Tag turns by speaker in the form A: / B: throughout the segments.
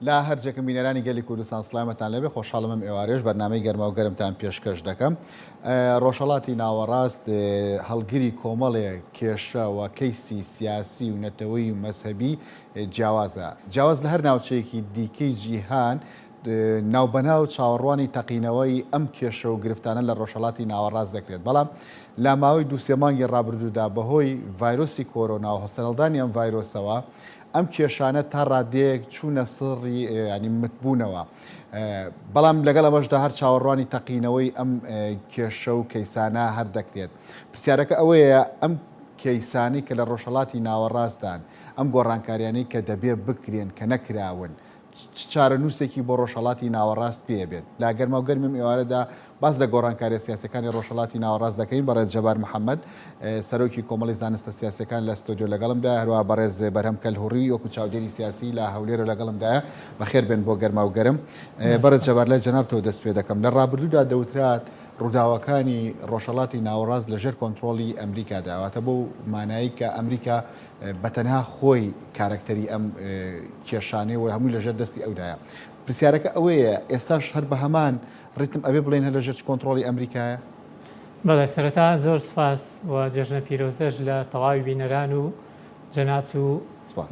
A: لە هەر جێکم بینەرانی گەلی کوردستان سڵامەتان لێبێ خۆشحاڵم ئەم ئێوارێش بەرنامەی گەرما و گەرمتان پێشکەش دەکەم ڕۆژهەڵاتی ناوەڕاست هەڵگری کۆمەڵێ کێشە و کەیسی سیاسی و نەتەوەی و مەزهەبی جیاوازە جیاواز لە هەر ناوچەیەکی دیکەی جیهان ناوبەناو چاوەڕوانی تەقینەوەی ئەم کێشە و گرفتانە لە ڕۆژهەڵاتی ناوەڕاست دەکرێت، بەڵام لە ماوەی دوو سێ مانگی ڕابردوودا بەهۆی ڤایرۆسی کۆرۆنا و سەرهەڵدانی ئەم ڤایرۆسەوە ئەم کێشانە تا ڕادەیەک چوونە سڕی ینی متبوونەوە. بەڵام لەگەڵ ئەمەشدا هەر چاوەڕوانی تەقینەوەی ئەم کێشە و کەیسانە هەر دەکرێت. پرسیارەکە ئەوەیە ئەم کەیسانەی کە لە ڕۆژهەڵاتی ناوەڕاستدان، ئەم گۆڕانکاریانەی کە دەبێ بکرێن کە نەکراون، چ چارەنووسێکی بۆ ڕۆژهەڵاتی ناوەڕاست پێ بێت؟ لە گەرماوگەرمی ئەم ئێوارەدا باس لە گۆڕانکارییە سیاسییەکانی ڕۆژهەڵاتی ناوەڕاست دەکەین. بەڕێز جەبار محەمەد، سەرۆکی کۆمەڵی زانستە سیاسییەکان لە ستۆدیۆ لەگەڵمدایە، هەروەها بەڕێز بەرهەم کەلهوڕی وەکو چاودێری سیاسی لە هەولێرەوە لەگەڵمدایە. بەخێر بێن بۆ گەرماوگەرم. بەڕێز جەبار، لای جەنابتەوە دەست پێ دەکەم. لە ڕابردوودا دەوترا ڕووداوەکانی ڕۆژهەڵاتی ناوەڕاست لەژێر کۆنترۆڵی ئەمریکادایە، واتە بەو مانایەی کە ئەمریکا بە تەنها خۆی کارەکتەری ئەم کێشانەی و هەمووی لەژێر دەستی ئەودایە. پرسیارەکە ئەوەیە ئێستاش هەر بە هەمان ڕیتم ئەبێ بڵێین هەر لەژێر کۆنتڕۆڵی ئەمریکایە؟
B: بەڵێ سەرەتا زۆر سوپاس و جەژنە پیرۆزەش لە تەواوی بینەران و جەنابت و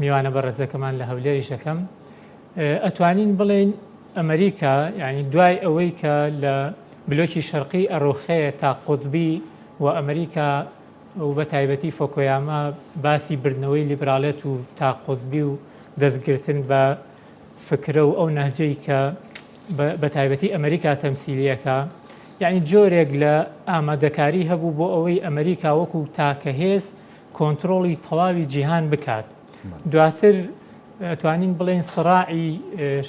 B: میوانە بەڕێزەکەمان لە هەولێریش ئەکەم. ئەتوانین بڵێین ئەمریکا یانی دوای ئەوەی کە لە بلۆکی شەرقی ئەڕوخێ تا قوتبی و ئەمریکا و بە تایبەتی فۆکۆیاما باسی بردنەوەی لیبرالێت و تا قوتبی و دەستگرتن بە فکرە و ئەو نەهجەی کە بە تایبەتی ئەمریکا تەمسیلی ئەکا یعنی جۆرێک لە ئامادەکاری هەبوو بۆ ئەوەی ئەمریکا وەکو تاکە هێز کۆنترۆڵی تەواوی جیهان بکات دواتر توانین بڵێن سڕاعی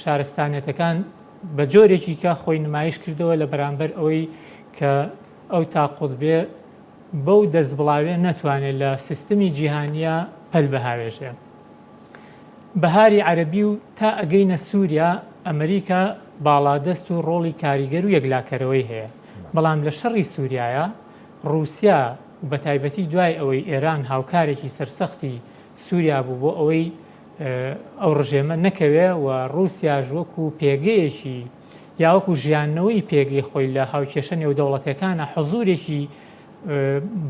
B: شارستانێتەکان بە جۆرێکی کە خۆی نمایش کردەوە لە بەرامبەر ئەوەی کە ئەو تا قوتبێ بەو دەستبڵاویە نەتوانێ لە سیستمی جیهانیا پەل بهاوێژێ. بەهاری عەرەبی و تا ئەگەینە سوریا ئەمریکا باڵادەست و ڕۆڵی کاریگەر و یەکلاکەرەوەی هەیە. بەڵام لە شەڕی سوریایا ڕوسیا و بەتایبەتی دوای ئەوەی ئێران هاوکارێکی سەرسەختی سوریا بوو بۆ ئەوەی ئەو ڕژێمە نەکەوێ و ڕوسیاش وەکو پێگەیەکی یا وەکو ژیاندنەوەی پێگەی خۆی لە هاوکێشە نێودەوڵەتیەکانا حزوورێکی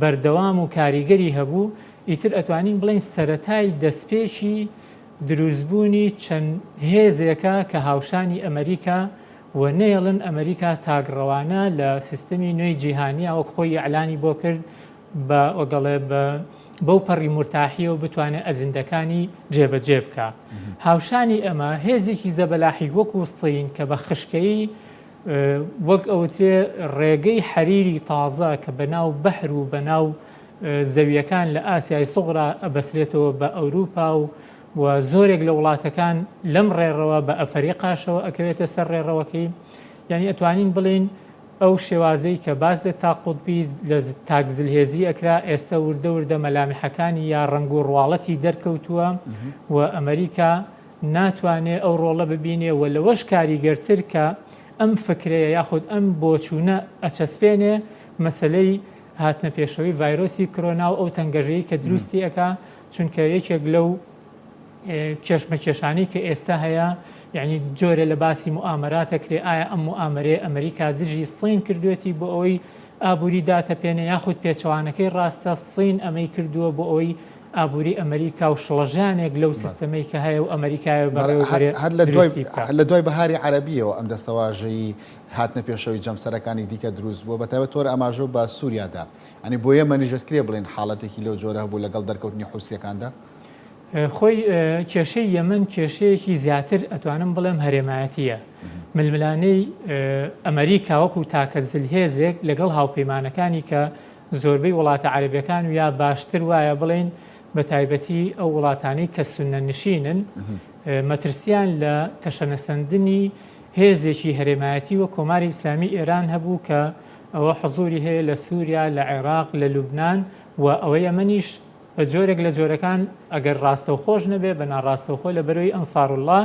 B: بەردەوام و کاریگەری هەبوو، ئیتر ئەتوانین بڵێین سەرەتای دەستپێکی دروستبوونی چەند هێزێکە کە هاوشانی ئەمریکا و نەیەڵن ئەمریکا تاکڕەوانە لە سیستمی نوێی جیهانیا وەک خۆی ئیعلانی بۆ کرد بە وەگەڵێ بە بەو پەڕی مورتاحیەوە بتوانێت ئەجندەکانی جێبەجێ بکا. هاوشانی ئەمە هێزێکی زەبەلاحی وەکو سین کە بە خشکەیی وەک ئەوترێ ڕێگەی حەریری تازە کە بە ناو بەحر و بە ناو زەویەکان لە ئاسیای سوغرا ئەبەسرێتەوە بە ئەوروپا و و زۆرێک لە وڵاتەکان لەم ڕێڕەوە بە ئەفەریقاشەوە ئەکەوێتە سەر ڕێڕەوەکەی یعنی ئەتوانین بڵێین ئەو شێوازەی کە باس لە تاک قوتبی لە تاک زلهێزی ئەکرا ئێستە وردە وردە مەلامحەکانی یا ڕەنگ و ڕواڵەتی دەرکەوتووە و ئەمریکا ناتوانێ ئەو ڕۆڵە ببینێ و لەوەش کاریگەرتر کە ئەم فکرەیە یاخود ئەم بۆچوونە ئەچەسپێنێ مەسەلەی هاتنە پێشەوەی ڤایرۆسی کرۆنا و ئەو تەنگەژەی کە دروستی ئەکا چونکە یەکێک لەو کێشمەکێشانەی کە ئێستا هەیە یعنی جۆرێ لە باسی موئامەرات ئەکرێ ئایا ئەم موئامەرەیە ئەمریکا دژی سین کردوێتی بۆ ئەوەی ئابووری داتەپێنێ یاخود پێچەوانەکەی ڕاستە سین ئەمەی کردووە بۆ ئەوەی ئابووری ئەمریکا و شڵەژانێک لەو سیستەمەی کە هەیە و ئەمریکایە بەڕێوەبەرێ
A: هەر لە دوای
B: دروستی بکا.
A: هەر لە دوای بەهاری عەرەبییەوە ئەم دەستەواژەی هاتنە پێشەوەی جەمسەرەکانی دیکە دروست بووە، بەتایبەت تۆر ئاماژەو بە سووریا دا. یانی بۆ یەمەنیش دەکرێ بڵێین حاڵەتێکی لەو جۆرە هەبوو لەگەڵ دەرکەوتنی حوسییەکاندا؟
B: خۆی کێشەی یەمەن کێشەیەکی زیاتر ئەتوانم بڵێم هەرێمایەتییە. ململانێی ئەمەریکا وەکو تاکە زلهێزێک لەگەڵ هاوپەیمانەکانی کە زۆربەی وڵاتە عەرەبیەکان و یا باشتر وایە بڵێین بە تایبەتی ئەو وڵاتانەی کە سوننە نشینن مەترسیان لە تەشەنەسەندنی هێزێکی هەرێمایەتی وەک کۆماری ئیسلامی ئێران هەبوو کە ئەوە حزوری هەیە لە سوریا، لە عێراق، لە لوبنان و ئەوە یەمەنیش بە جۆرێک لە جۆرەکان ئەگەر ڕاستەوخۆش نەبێ بە ناڕاستەوخۆ لە بەرەی ئەنساروڵڵا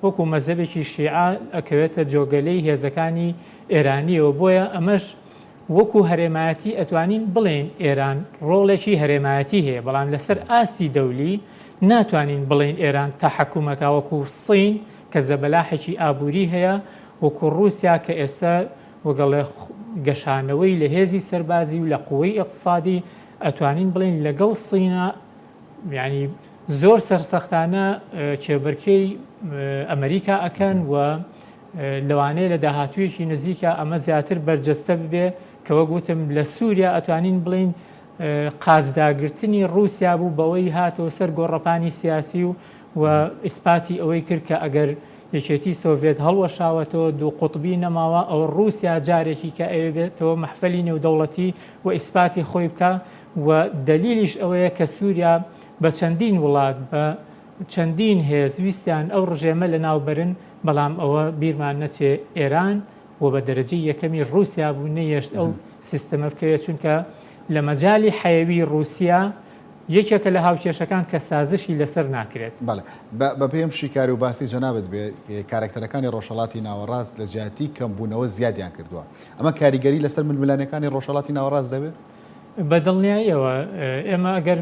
B: وەکو مەزهەبێکی شیعە ئەکەوێتە جۆگەلەی هێزەکانی ئێرانیەوە بۆیە ئەمەش وەکو هەرێمایەتی ئەتوانین بڵێین ئێران ڕۆڵێکی هەرێمایەتی هەیە بەڵام لەسەر ئاستی دەولی ناتوانین بڵێین ئێران تەحەکومەکا وەکو صین. کە زەبەلاحێکی ئابووری هەیە وەکو ڕووسیا کە ئێستا وەگەڵێ گەشانەوەی لە هێزی سەربازی و لە قوەی ئیقتسادی ئەتوانین بڵێین لەگەڵ سینا یانی زۆر سەرسەختانە کێبەرکێی ئەمریکا ئەکەن و لەوانەیە لە داهاتوویەکی نزیکە ئەمە زیاتر بەرجەستە ببێ کە وەک وتم لە سووریا ئەتوانین بڵین قاچداگرتنی ڕووسیا بوو بەوەی هاتەوە سەر گۆڕەپانی سیاسی و و ئیسپاتی ئەوەی کرد کە ئەگەر یەکێتی سۆڤێت هەڵوەشاوەتەوە دوو قوتبی نەماوە ئەوە ڕووسیا جارێکی کە ئەوێ بێتەوە مەحفەلی نێودەوڵەتی و ئیسپاتی خۆی بکا و دەلیلیش ئەوەیە کە سووریا بە چەندین وڵات بە چەندین هێز ویستیان ئەو ڕژێمە لەناو بەرن بەڵام ئەوە بیرمان نەچێ ئێران و بە دەرەجەی یەکەمی ڕووسیا بوو نەیەشت ئەو سیستەمە بکەوێت چونکە لە مەجالی حەیەوی ڕووسیا یەکێکە لە هاوکێشەکان کە سازشی لەسەر ناکرێت.
A: بەڵێ. بە پێی ئەم شیکاری و باسی جەنابت بێ، کارەکتەرەکانی ڕۆژهەڵاتی ناوەڕاست لە جیاتی کەمبوونەوە زیادیان کردووە. ئەمە کاریگەری لەسەر ململانێکانی ڕۆژهەڵاتی ناوەڕاست دەبێ؟
B: بە دڵنیاییەوە. ئێمە ئەگەر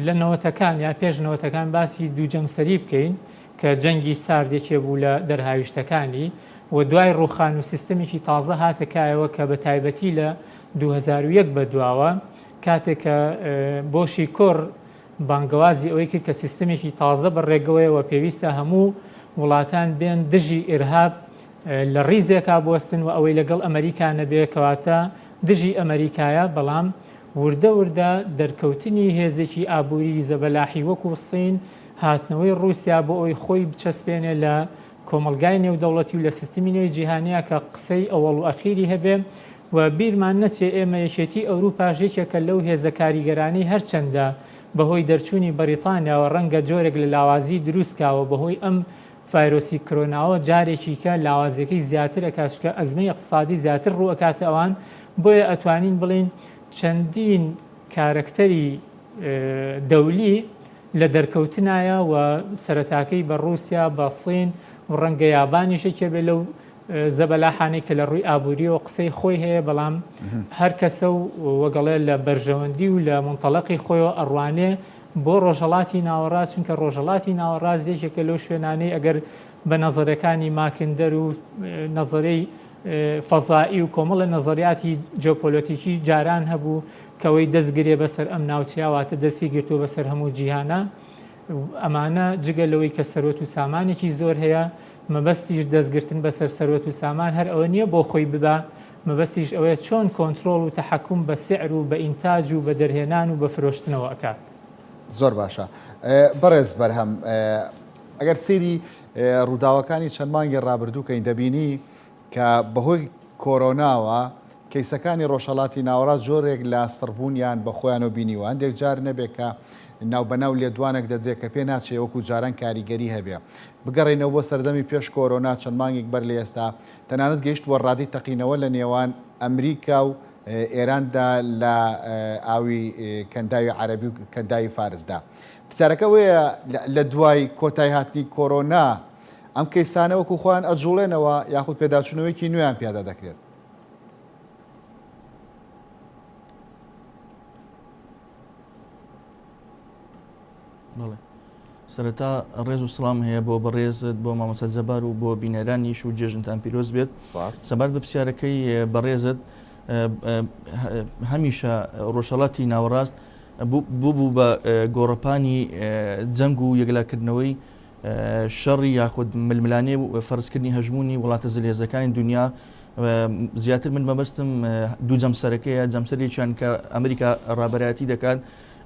B: لە نەوەتەکان یا پێش نەوەتەکان باسی دوو جەمسەری بکەین کە جەنگی سارد یەکێ بوو لە دەرهاویشتەکانی و دوای ڕووخان و سیستەمێکی تازە هاتە کایەوە کە بە تایبەتی لە 2001 بە دواوە کاتێک کە بۆشی کوڕ بانگەوازی ئەوەی کرد کە سیستەمێکی تازە بە ڕێگەوەیە و پێویستە هەموو وڵاتان بێن دژی ئیرهاب لە ڕیزێکا بوەستن و ئەوەی لەگەڵ ئەمریکا نەبێ کەواتە دژی ئەمریکایە، بەڵام وردە وردە دەرکەوتنی هێزێکی ئابووری زەبەلاحی وەکو سین، هاتنەوەی ڕووسیا بۆ ئەوەی خۆی بچەسپێنێ لە کۆمەڵگای نێودەوڵەتی و لە سیستمی نوێی جیهانیا کە قسەی ئەوەڵ و ئەخیری هەبێ و بیرمان نەچێ ئێمە یەکێتی ئەوروپاش یەکێکە لەو هێزە کاریگەرانەی هەرچەندە بەهۆی دەرچوونی بەریتانیاوە ڕەنگە جۆرێک لە لاوازی دروست کا و بەهۆی ئەم ڤایرۆسی کرۆناوە جارێکی کە لاوازیەکەی زیاتر ئەکات چونکە ئەزمەی ئیقتسادی زیاتر ڕوو ئەکاتە ئەوان بۆیە ئەتوانین بڵێین چەندین کارەکتەری دەولی لە دەرکەوتنایە و سەرەتاکەی بە ڕووسیا بە سین و ڕەنگە یابانیش یەکێ بێ لەو زەبەلاحانەی کە لە ڕووی ئابووریەوە قسەی خۆی هەیە بەڵام هەر کەسە و وەگەڵێ لە بەرژەوەندی و لە مونتەڵەقی خۆیەوە ئەڕوانێ بۆ ڕۆژهەڵاتی ناوەڕاست چونکە ڕۆژهەڵاتی ناوەڕاست یەکێکە لەو شوێنانەی ئەگەر بە نەزەرەکانی ماکندەر و نەزەرەی فەزائی و کۆمەڵە نەزەریاتی جۆپۆلۆتیکی جاران هەبوو کەوەی دەست گرێ بەسەر ئەم ناوچەیە واتە دەستی گرتووە بەسەر هەموو جیهانە ئەمانە جگە لەوەی کە سەروەت و سامانێکی زۆر هەیە مەبەستیش دەستگرتن بەسەر سەروەت و سامان هەر ئەوە نییە بۆ خۆی ببا مەبەستیش ئەوەیە چۆن کۆنترۆڵ و تەحەکوم بە سعر و بە ئینتاج و بە دەرهێنان و بە فرۆشتنەوە ئەکات.
A: زۆر باشە بەڕێز بەرهەم ئەگەر سەیری ڕووداوەکانی چەند مانگی ڕابردوو کەین دەبینی کە بەهۆی کۆرۆناوە کەیسەکانی ڕۆژهەڵاتی ناوەڕاست جۆرێک لە سڕبوونیان بە خۆیانەوە بینیوە، هەندێک جار نەبێ کە ناوبەناو لێدوانێک دەدرێ کە پێ ناچێ وەکو جاران کاریگەری هەبێ. بگەڕێینەوە بۆ سەردەمی پێش کۆرۆنا چەند مانگێک بەر لە ئێستا تەنانەت گەیشتبووە ڕادەی تەقینەوە لە نێوان ئەمریکا و ئێراندا لە ئاوی کەنداوی عەرەبی و کەنداوی فارسدا. پرسیارەکە ئەوەیە لە دوای کۆتای هاتنی کۆرۆنا ئەم کەیسانە وەکو خۆیان ئەجوڵێنەوە یاخود پێداچوونەوەیەکی نوێیان پیادا دەکرێت؟
C: بەڵێ سەرەتا ڕێز و سڵام هەیە بۆ بەڕێزت بۆ مامۆستا جەبار و بۆ بینەرانیش و جێژنتان پیرۆز بێت سەبارەت بە پرسیارەکەی بەڕێزت هەمیشە ڕۆژهەڵاتی ناوەڕاست بوو بە گۆڕەپانی جەنگ و یەکلاکردنەوەی شەڕی یاخود ململانێ و فەرزکردنی هەژموونی وڵاتە زلهێزەکانی دونیا زیاتر من مەبەستم دوو جەمسەرەکەیە جەمسەرێکیان کە ئەمریکا ڕابەرایەتی دەکات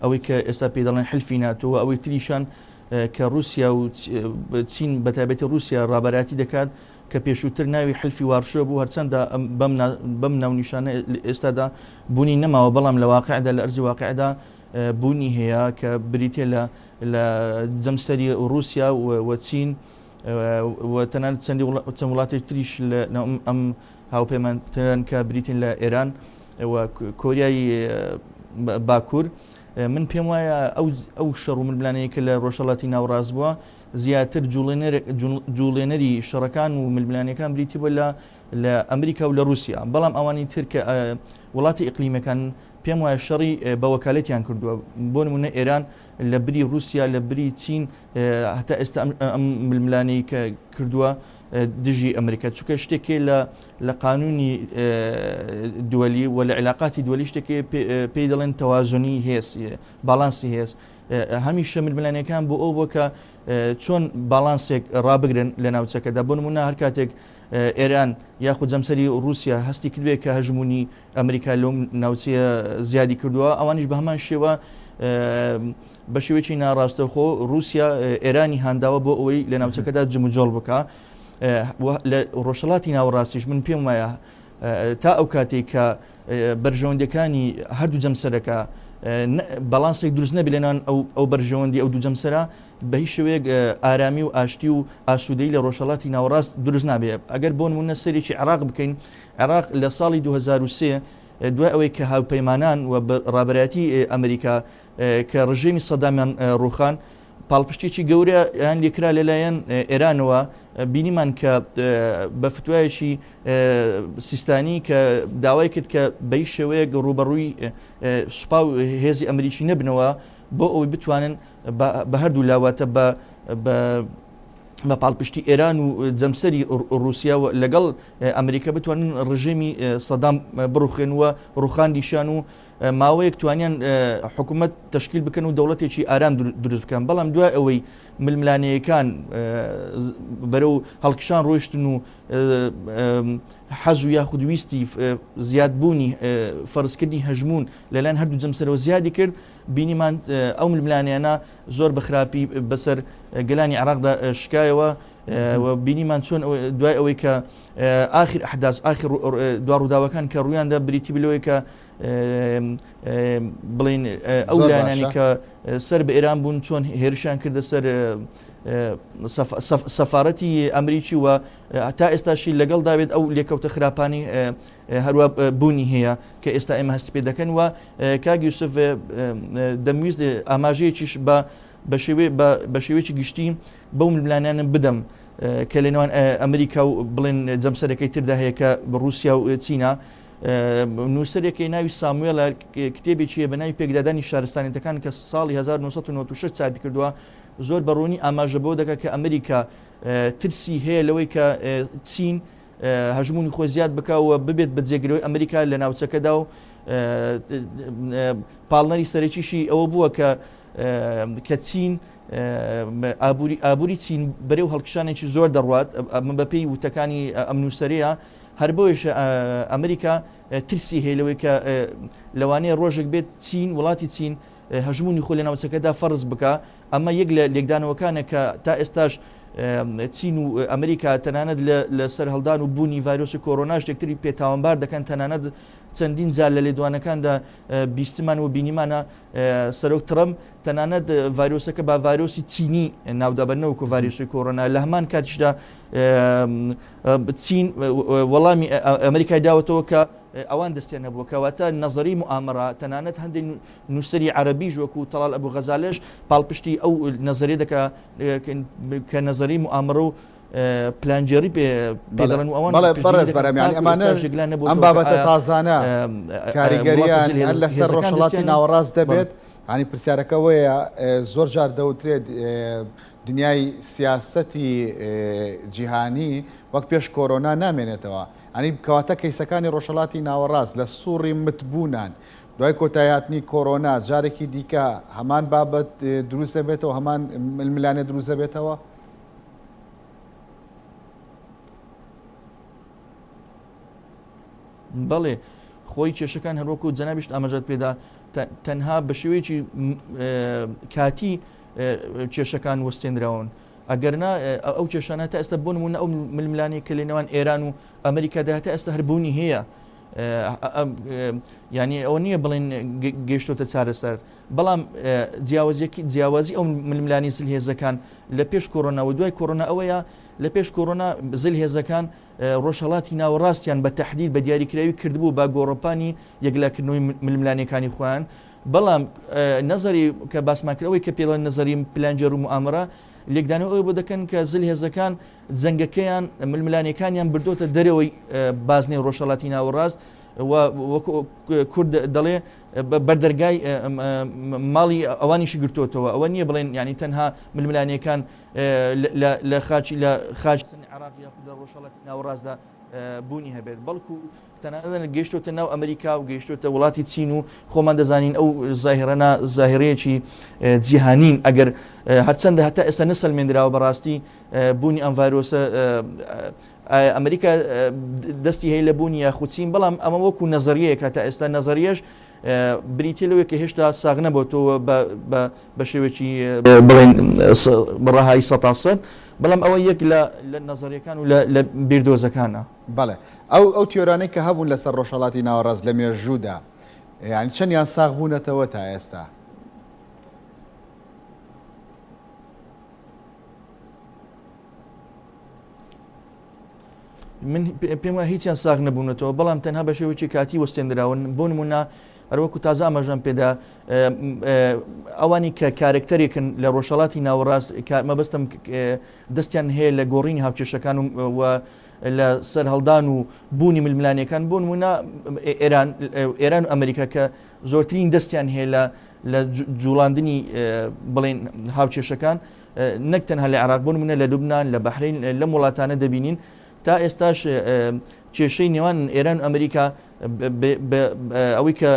C: ئەوەی کە ئێستا پێی دەڵێن حلفی ناتۆ و ئەوەی تریشان کە رووسیا و چین بە تایبەتی رووسیا ڕابەرایەتی دەکات کە پێشووتر ناوی حلفی وارشۆ بوو هەرچەندە بەم ناونیشانە ئێستادا بوونی نەماوە بەڵام لە واقعدا لە ئەرزی واقعدا بوونی هەیە کە بریتە لە لە جەمسەری ڕووسیا و چین و تەنانەت چەندی چەند وڵاتێک تریش لە ئەم هاوپەیمانترن کە بریتین لە ئێران و کۆریای باکوور. من پێم وایە ئەو ئەو شەڕ و ململانێیە کە لە ڕۆژهەڵاتی ناوەڕاست بووە زیاتر جوڵێنەری شەڕەکان و ململانێکان بریتی بووە لە لە ئەمریکا و لە ڕووسیا بەڵام ئەوانی تر کە وڵاتی ئیقلیمەکان پێم وایە شەڕی بە وەکالەتیان کردووە بۆ نمونە ئێران لە بری ڕووسیا لە بری چین هەتا ئێستا ئەم ململانێی کە کردووە دژی ئەمریکا چونکە شتێکێ لە لە قانونی دووەلی و لە علاقاتی دووەلی شتێکێ پێی دەڵێن تەوازنی هێز باڵانسی هێز هەمیشە ململانێکان بۆ ئەو بۆ کە چۆن باڵانسێک ڕابگرن لە ناوچەکەدا بۆ نمونە هەر کاتێک ئێران یاخود جەمسەری رووسیا هەستی کردبێت کە هەژمونی ئەمریکا لەو ناوچەیە زیادی کردووە ئەوانیش بە هەمان شێوە بە شێوەیەکی ناڕاستەوخۆ ڕووسیا ئێرانی هانداوە بۆ ئەوەی لە ناوچەکەدا جموجۆڵ بکا لە ڕۆژهەڵاتی ناوەڕاستیش من پێم وایە تا ئەو کاتێک کە بەرژەوەندەکانی هەردوو جەمسەرەکە باڵانسێک دروست نەبێت لەنێوان ئەو بەرژەوەندی ئەو دوو جەمسەرە بە هیچ شێوەیەک ئارامی و ئاشتی و ئاسوودەی لە ڕۆژهەڵاتی ناوەڕاست دروست نابێت ئەگەر بۆ نمونە سەرێکی عێراق بکەین عێراق لە ساڵی 2003 دوای ئەوەی کە هاوپەیمانان و ڕابەرایەتی ئەمریکا کە ڕژێمی سەدامیان ڕووخان، پاڵپشتیی گەورەیان لێکرا لەلایەن ئێرانەوە، بینیمان کە بە فتوایەکی سیستانی کە داوای کرد کە بە هیچ شێوەیەک ڕووبەڕووی سوپا و هێزی ئەمریکی نەبنەوە بۆ ئەوەی بتوانن بە هەردوو لا واتە بە بە پاڵپشتی ئێران و جەمسەری ڕووسیا و لەگەڵ ئەمریکا بتوانن ڕژێمی سەدام بڕوخێن و ڕوخاندیشان و ماوەیەک توانیان حکوومەت تەشکیل بکەن و دەوڵەتێکی ئارام دروست بکەن بەڵام دوای ئەوەی ململانێیەکان بەرەو هەڵکشان ڕۆیشتن و حەز و یاخود ویستی زیادبوونی فەرزکردنی هەژموون لەلایەن هەردوو جەمسەرەوە زیادی کرد بینیمان ئەو ململانێیانە زۆر بە خراپی بەسەر گەلانی عێراقدا شکایەوە و بینیمان چۆن دوای ئەوەی کە ئاخر ئەحداس ئاخر دوا ڕووداوەکان کە ڕوویاندا بریتی بلەوەی کە بڵین ئەو لایەنانی کە سەر بە ئێران بوون چۆن هێرشیان کردە سەر سەفارەتی ئەمریکی و تا ئێستاشی لەگەڵ داوێت ئەو لێکەوتە خراپانی هەروە بوونی هەیە کە ئێستا ئێمە هەست پێ دەکەن و کاک یوسف دەمویست ئاماژەیەکیش بە بە شێوەیەکی گشتی بەو ململانیانە بدەم کە لە نێوان ئەمریکا و بڵێن جەمسەرەکەی تردا هەیە کە ڕووسیا و چینە نووسەرێکی ناوی ساموێلە کتێبێکی هەیە بە ناوی پێکدادانی شارستانیەتەکان کە ساڵی 1996 چاپی کردووە زۆر بە ڕوونی ئاماژە بەوە دەکات کە ئەمریکا ترسی هەیە لەوەی کە چین هەژموونی خۆی زیاد بکا و ببێت بە جێگرەوەی ئەمریکا لە ناوچەکەدا و پاڵنەری سەرەکیشی ئەوە بووە کە کە چین ئابووری ئابووری چین بەرەو هەڵکشانێکی زۆر دەڕوات ئەمە بەپێی وتەکانی ئەم نووسەرەیە هەر بۆیش ئەمریکا ترسی هەیە لەوەی کە لەوانەیە ڕۆژێک بێت چین وڵاتی چین هەژموونی خۆی لە ناوچەکەدا فەرز بکا ئەمە یەک لە لێکدانەوەکانە کە تا ئێستاش چین و ئەمریکا تەنانەت لە سەرهەڵدان و بوونی ڤایرۆسی کۆرۆناش یەکتری پێ تاوانبار دەکەن تەنانەت چەندین جار لە لێدوانەکاندا بیستمان و بینیمانە سەرۆک ترەمپ تەنانەت ڤایرۆسەکە بە ڤایرۆسی چینی ناودەبەن نەوەکو ڤایرۆسی کۆرۆنا لە هەمان کاتیشدا چین وەڵامی ئەمریکای داوەتەوە کە ئەوان دەستیان هەبووە کەواتە نەزەری موئامەرە تەنانەت هەندێک نووسەری عەرەبیش وەکو تەڵال ئەبو غەزالەش پاڵپشتی ئەو نەزەریە دەکا کە نەزەری موئامەرە و پلانگێڕی پێ دەڵێن و ئەوان
A: بەڵێ بەڕێز بەرام یانی ئەمانە ئەم بابەتە تازانە کاریگەریان هەر لەسەر ڕۆژهەڵاتی ناوەڕاست دەبێت ینی پرسیارەکە وەیە زۆر جار دەوترێت دنیای سیاسەتی جیهانی وەک پێش کۆرۆنا نامێنێتەوە ئەنی کەواتە کەیسەکانی ڕۆژهەڵاتی ناوەڕاست لە سوڕی متبوونان دوای کۆتاییهاتنی کۆرۆنا جارێکی دیکە هەمان بابەت دروست دەبێتەوە هەمان ململانێ دروست دەبێتەوە؟
C: بەڵێ خۆی کێشەکان هەروەکو جەنابیشت ئاماژەت پێدا تەنها بە شێوەیەکی کاتی کێشەکان وەستێنراون ئەگەرنا ئەو کێشانە تا ئێستا بۆ نموونە ئەو ململانێ کە لە نێوان ئێران و ئەمریکادا هەتا ئێستا هەر بوونی هەیە یعنی ئەوە نییە بڵێن گەیشتۆتە چارەسەر بەڵام جیاوازیەکی جیاوازی ئەو ململانی زل هێزەکان لە پێش کۆرۆنا و دوای کۆرۆنا ئەوەیە لە پێش کۆرۆنا زل هێزەکان ڕۆژهڵاتی ناوەڕاستیان بە تهدید بە دیاریکراوی کردبوو بە گۆڕەپانی یەکلاکردنەوەی ململانەکانی خۆیان. بەڵام نەزەری کە باسمان کرد ئەوەی کە پێڵێن نەزەری پلانگێڕ و موئامەرە لێکدانەوە ئەوەی بۆ دەکەن کە زلهێزەکان جەنگەکەیان ململانێکانیان بردۆتە دەرەوەی بازنەی ڕۆژهەڵاتی ناوەڕاست و وەکو کورد دەڵێ بەردەرگای ماڵی ئەوانیشی گرتوتەوە ئەوە نییە بڵێن ینی تەنها ململانێکان لە خاچی لە خاچ عراق یاخود لە ڕۆژهەڵاتی ناوەڕاستدا بوونی هەبێت بەڵکو تەنانەت گەیشتۆتە ناو ئەمریکا و گەیشتۆتە وڵاتی چین و خۆمان دەزانین ئەو زاهیرەنا زاهیرەیەکی جیهانین ئەگەر هەرچەندە هەتا ئێستا نەسەلمێندراوە بەڕاستی بوونی ئەم ڤایرۆسە ئەمریکا دەستی هەیە لە بوونی یاخود چین بەڵام ئەمە وەکو نەزەریەیەک هەتا ئێستا نەزەریەش بریتیە لەوەی کە هێشتا ساغ نەبۆتەوە بە شێوەیەکی بڵێن بە ڕەهایی سەتا سەد بەڵام ئەوە یەک لە نەزەریەکان و لە بیردۆزەکانە.
A: بەڵێ ئەو ئەو تیۆرانەی کە هەبوون لەسەر ڕۆژهەڵاتی ناوەڕاست لە مێژوودا یانی چەندیان ساغ بوونەتەوە تا ئێستا؟
C: من پێم وایە هیچیان ساغ نەبوونەتەوە بەڵام تەنها بە شێوەیەکی کاتی وەستێندراون بۆ نمونە هەروەکو تازە ئاماژەم پێدا ئەوانی کە کارکتەرێکن لە ڕۆژهڵاتی ناوەڕاست مەبەستم دەستیان هەیە لە گۆڕینی هاوکێشەکان و لە سەرهەڵدان و بوونی ململانێکان بۆ نمونە ئێران ئێران و ئەمریکا کە زۆرترین دەستیان هەیە لە لە جوڵاندنی بڵێن هاوکێشەکان نەک تەنها لە عێراق بۆ نمونە لە لوبناان لە بەحرین لەم وڵاتانە دەبینین تا ئێستاش کێشەی نێوان ئێران و ئەمریکا ئەوەی کە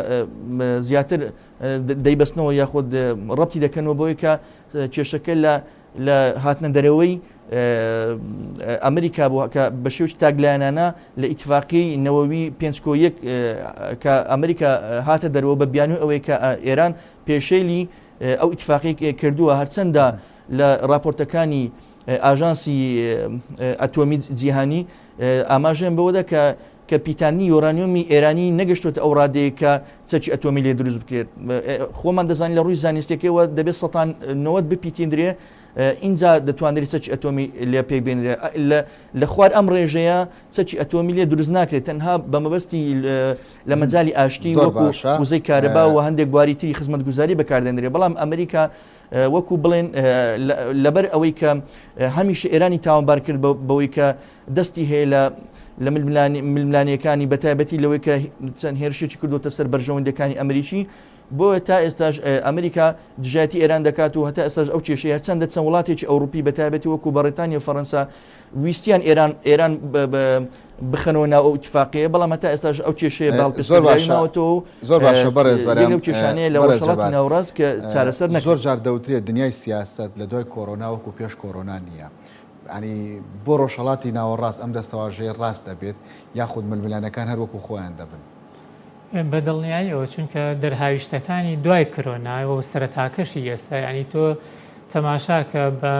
C: زیاتر دەیبەستنەوە یاخود ڕەتی دەکەنەوە بۆی کە کێشەکە لە لە هاتنە دەرەوەی ئەمریکا بوو کە بە شێوەیەکی تاکلایەنانە لە ئیتفاقی نەوەوی پێنج کۆ یەک کە ئەمریکا هاتە دەرەوە بە بیانووی ئەوەی کە ئێران پێشێلی ئەو ئیتفاقی کردووە هەرچەندە لە راپۆرتەکانی ئاژانسی ئەتۆمی جیهانی ئاماژەیان بەوەدا کە کە پیتاندنی یۆرانیۆمی ئێرانی نەگەشتۆتە ئەو ڕادەیە کە چەکی ئەتۆمی لێ دروست بکرێت. خۆمان دەزانین لە ڕووی زانستیەکەیەوە دەبێت سەتان 90 بپیتیندرێ ئینجا دەتوانرێت چەکی ئەتۆمی لێ پێک بێنرێ. لە خوار ئەم ڕێژەیە چەکی ئەتۆمی لێ دروست ناکرێت تەنها بە مەبەستی لە مەجالی ئاشتی
A: زۆر
C: وەکو
A: باشە.
C: وزەی کارەبا و هەندێک بواری تری خزمەتگوزاری بەکاردێنرێ بەڵام ئەمریکا وەکو بڵێن لەبەر ئەوەی کە هەمیشە ئێرانی تاوانبار کرد بەوەی کە دەستی هەیە لە لە ململانێکانی بەتایبەتی لەوەی کە چەند هێرشێکی کردوتە سەر بەرژەوەندەکانی ئەمریکی بۆیە تا ئێستاش ئەمریکا دژایەتی ئێران دەکات و هەتا ئێستاش ئەو کێشەیە هەرچەندە چەند وڵاتێکی ئەوروپی بەتایبەتی وەکو بەڕیتانیا و فەرەنسا ویستیان ئێران ئێران بخەنەوە ناو ئەو ئیتفاقیە بەڵام هەتا ئێستاش ئەو کێشەیە
A: زۆر
C: باڵپێسەر
A: باشە
C: ماوەتەوە و
A: زۆر باشە بەڕێز بەرام
C: لەو کێشانەیە لە
A: بەڕێز
C: ڕۆژهەڵاتی
A: جەبار
C: ناوەڕاست کە چارەسەر
A: زۆر
C: نەکرێت.
A: جار دەوترێت دنیای سیاسەت لە دوای کۆرۆنا وەکو پێش کۆرۆنا نییە ینی بۆ ڕۆژهەڵاتی ناوەڕاست ئەم دەستەواژەیە ڕاست دەبێت یاخود ململانەکان هەر وەکو خۆیان دەبن؟
B: بە دڵنیاییەوە چونکە دەرهاویشتەکانی دوای کرۆنا و سەرەتاکەشی ئێستا یانی تۆ تەماشاکە بە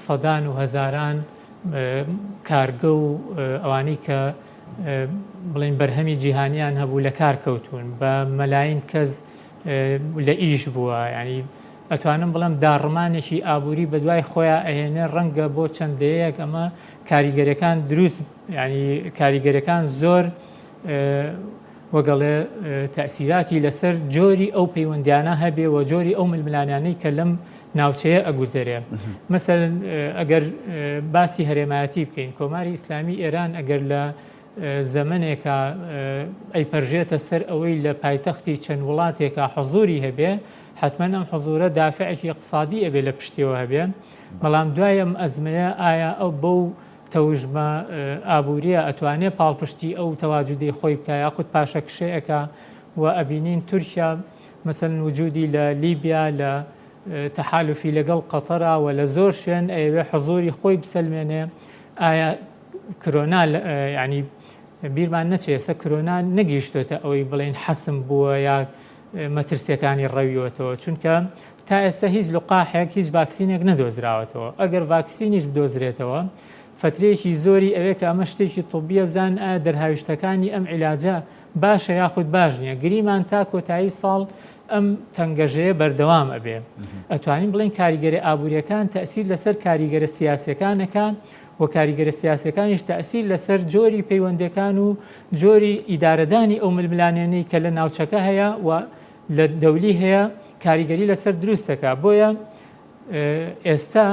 B: سەدان و هەزاران کارگە و ئەوانەی کە بڵین بەرهەمی جیهانیان هەبوو لە کار کەوتون بە مەلاین کەس لە ئیش بووە ینی ئەتوانم بڵێم داڕمانێکی ئابووری بەدوای خۆیان ئەهێنێ ڕەنگە بۆ چەند دەیەک ئەمە کاریگەرەکان دروست ینی کاریگەرەکان زۆر وەگەڵێ تەئسیراتی لەسەر جۆری ئەو پەیوەندیانە هەبێ و جۆری ئەو ململانانەی کە لەم ناوچەیە ئەگوزەرێ مەسەلەن ئەگەر باسی هەرێمایەتی بکەین کۆماری ئیسلامی ئێران ئەگەر لە زەمنێکە ئەیپەرژێتە سەر ئەوەی لە پایتەختی چەند وڵاتێکە حزوری هەبێ حتمما ئەم حزورە دافعێکی اقتصادی ئەبێ لە پشتیەوە هەبێ بەڵام دوای ئەم ئەزمەیە ئایا ئەو بەو تەوژمە ئابووریە ئەتوانێ پاڵپشتی ئەو تەواجودەی خۆی بکا یاخود پاشەکشێ ئەکا و ئەبینین تورکیا مەسەلەن وجودی لە لیبیا لە تەحالوفی لەگەڵ قەتەرا و لە زۆر شوێن ئەیەوێ حزوری خۆی بسەلمێنێ ئایا کرۆنا ینی بیرمان نەچێ ئێستا کرۆنا نەگەیشتۆتە ئەوەی بڵێن حەسم بووە یا مەترسیەکانی ڕەویوەتەوە چونکە تا ئێستا هیچ لقاحێک هیچ ڤاکسینێک نەدۆزراوەتەوە ئەگەر ڤاکسینیش بدۆزرێتەوە فترەیەکی زۆری ئەوێ کە ئەمە شتێکی طبیە بزان ئایا دەرهاویشتەکانی ئەم عیلاجە باشە یاخود باش نییە گریمان تا کۆتایی ساڵ ئەم تەنگەژەیە بەردەوام ئەبێ ئەتوانین بڵێن کاریگەرە ئابووریەکان تەسیر لەسەر کاریگەرە سیاسەکانەکە و کاریگەرە سیاسەکانیش تەسیر لەسەر جۆری پەیوەندەکان و جۆری ئیدارەدانی ئەو ململانێنەی کە لە ناوچەکە هەیە و لە دەولی هەیە کاریگەری لەسەر دروست دەکا. بۆیە ئێستا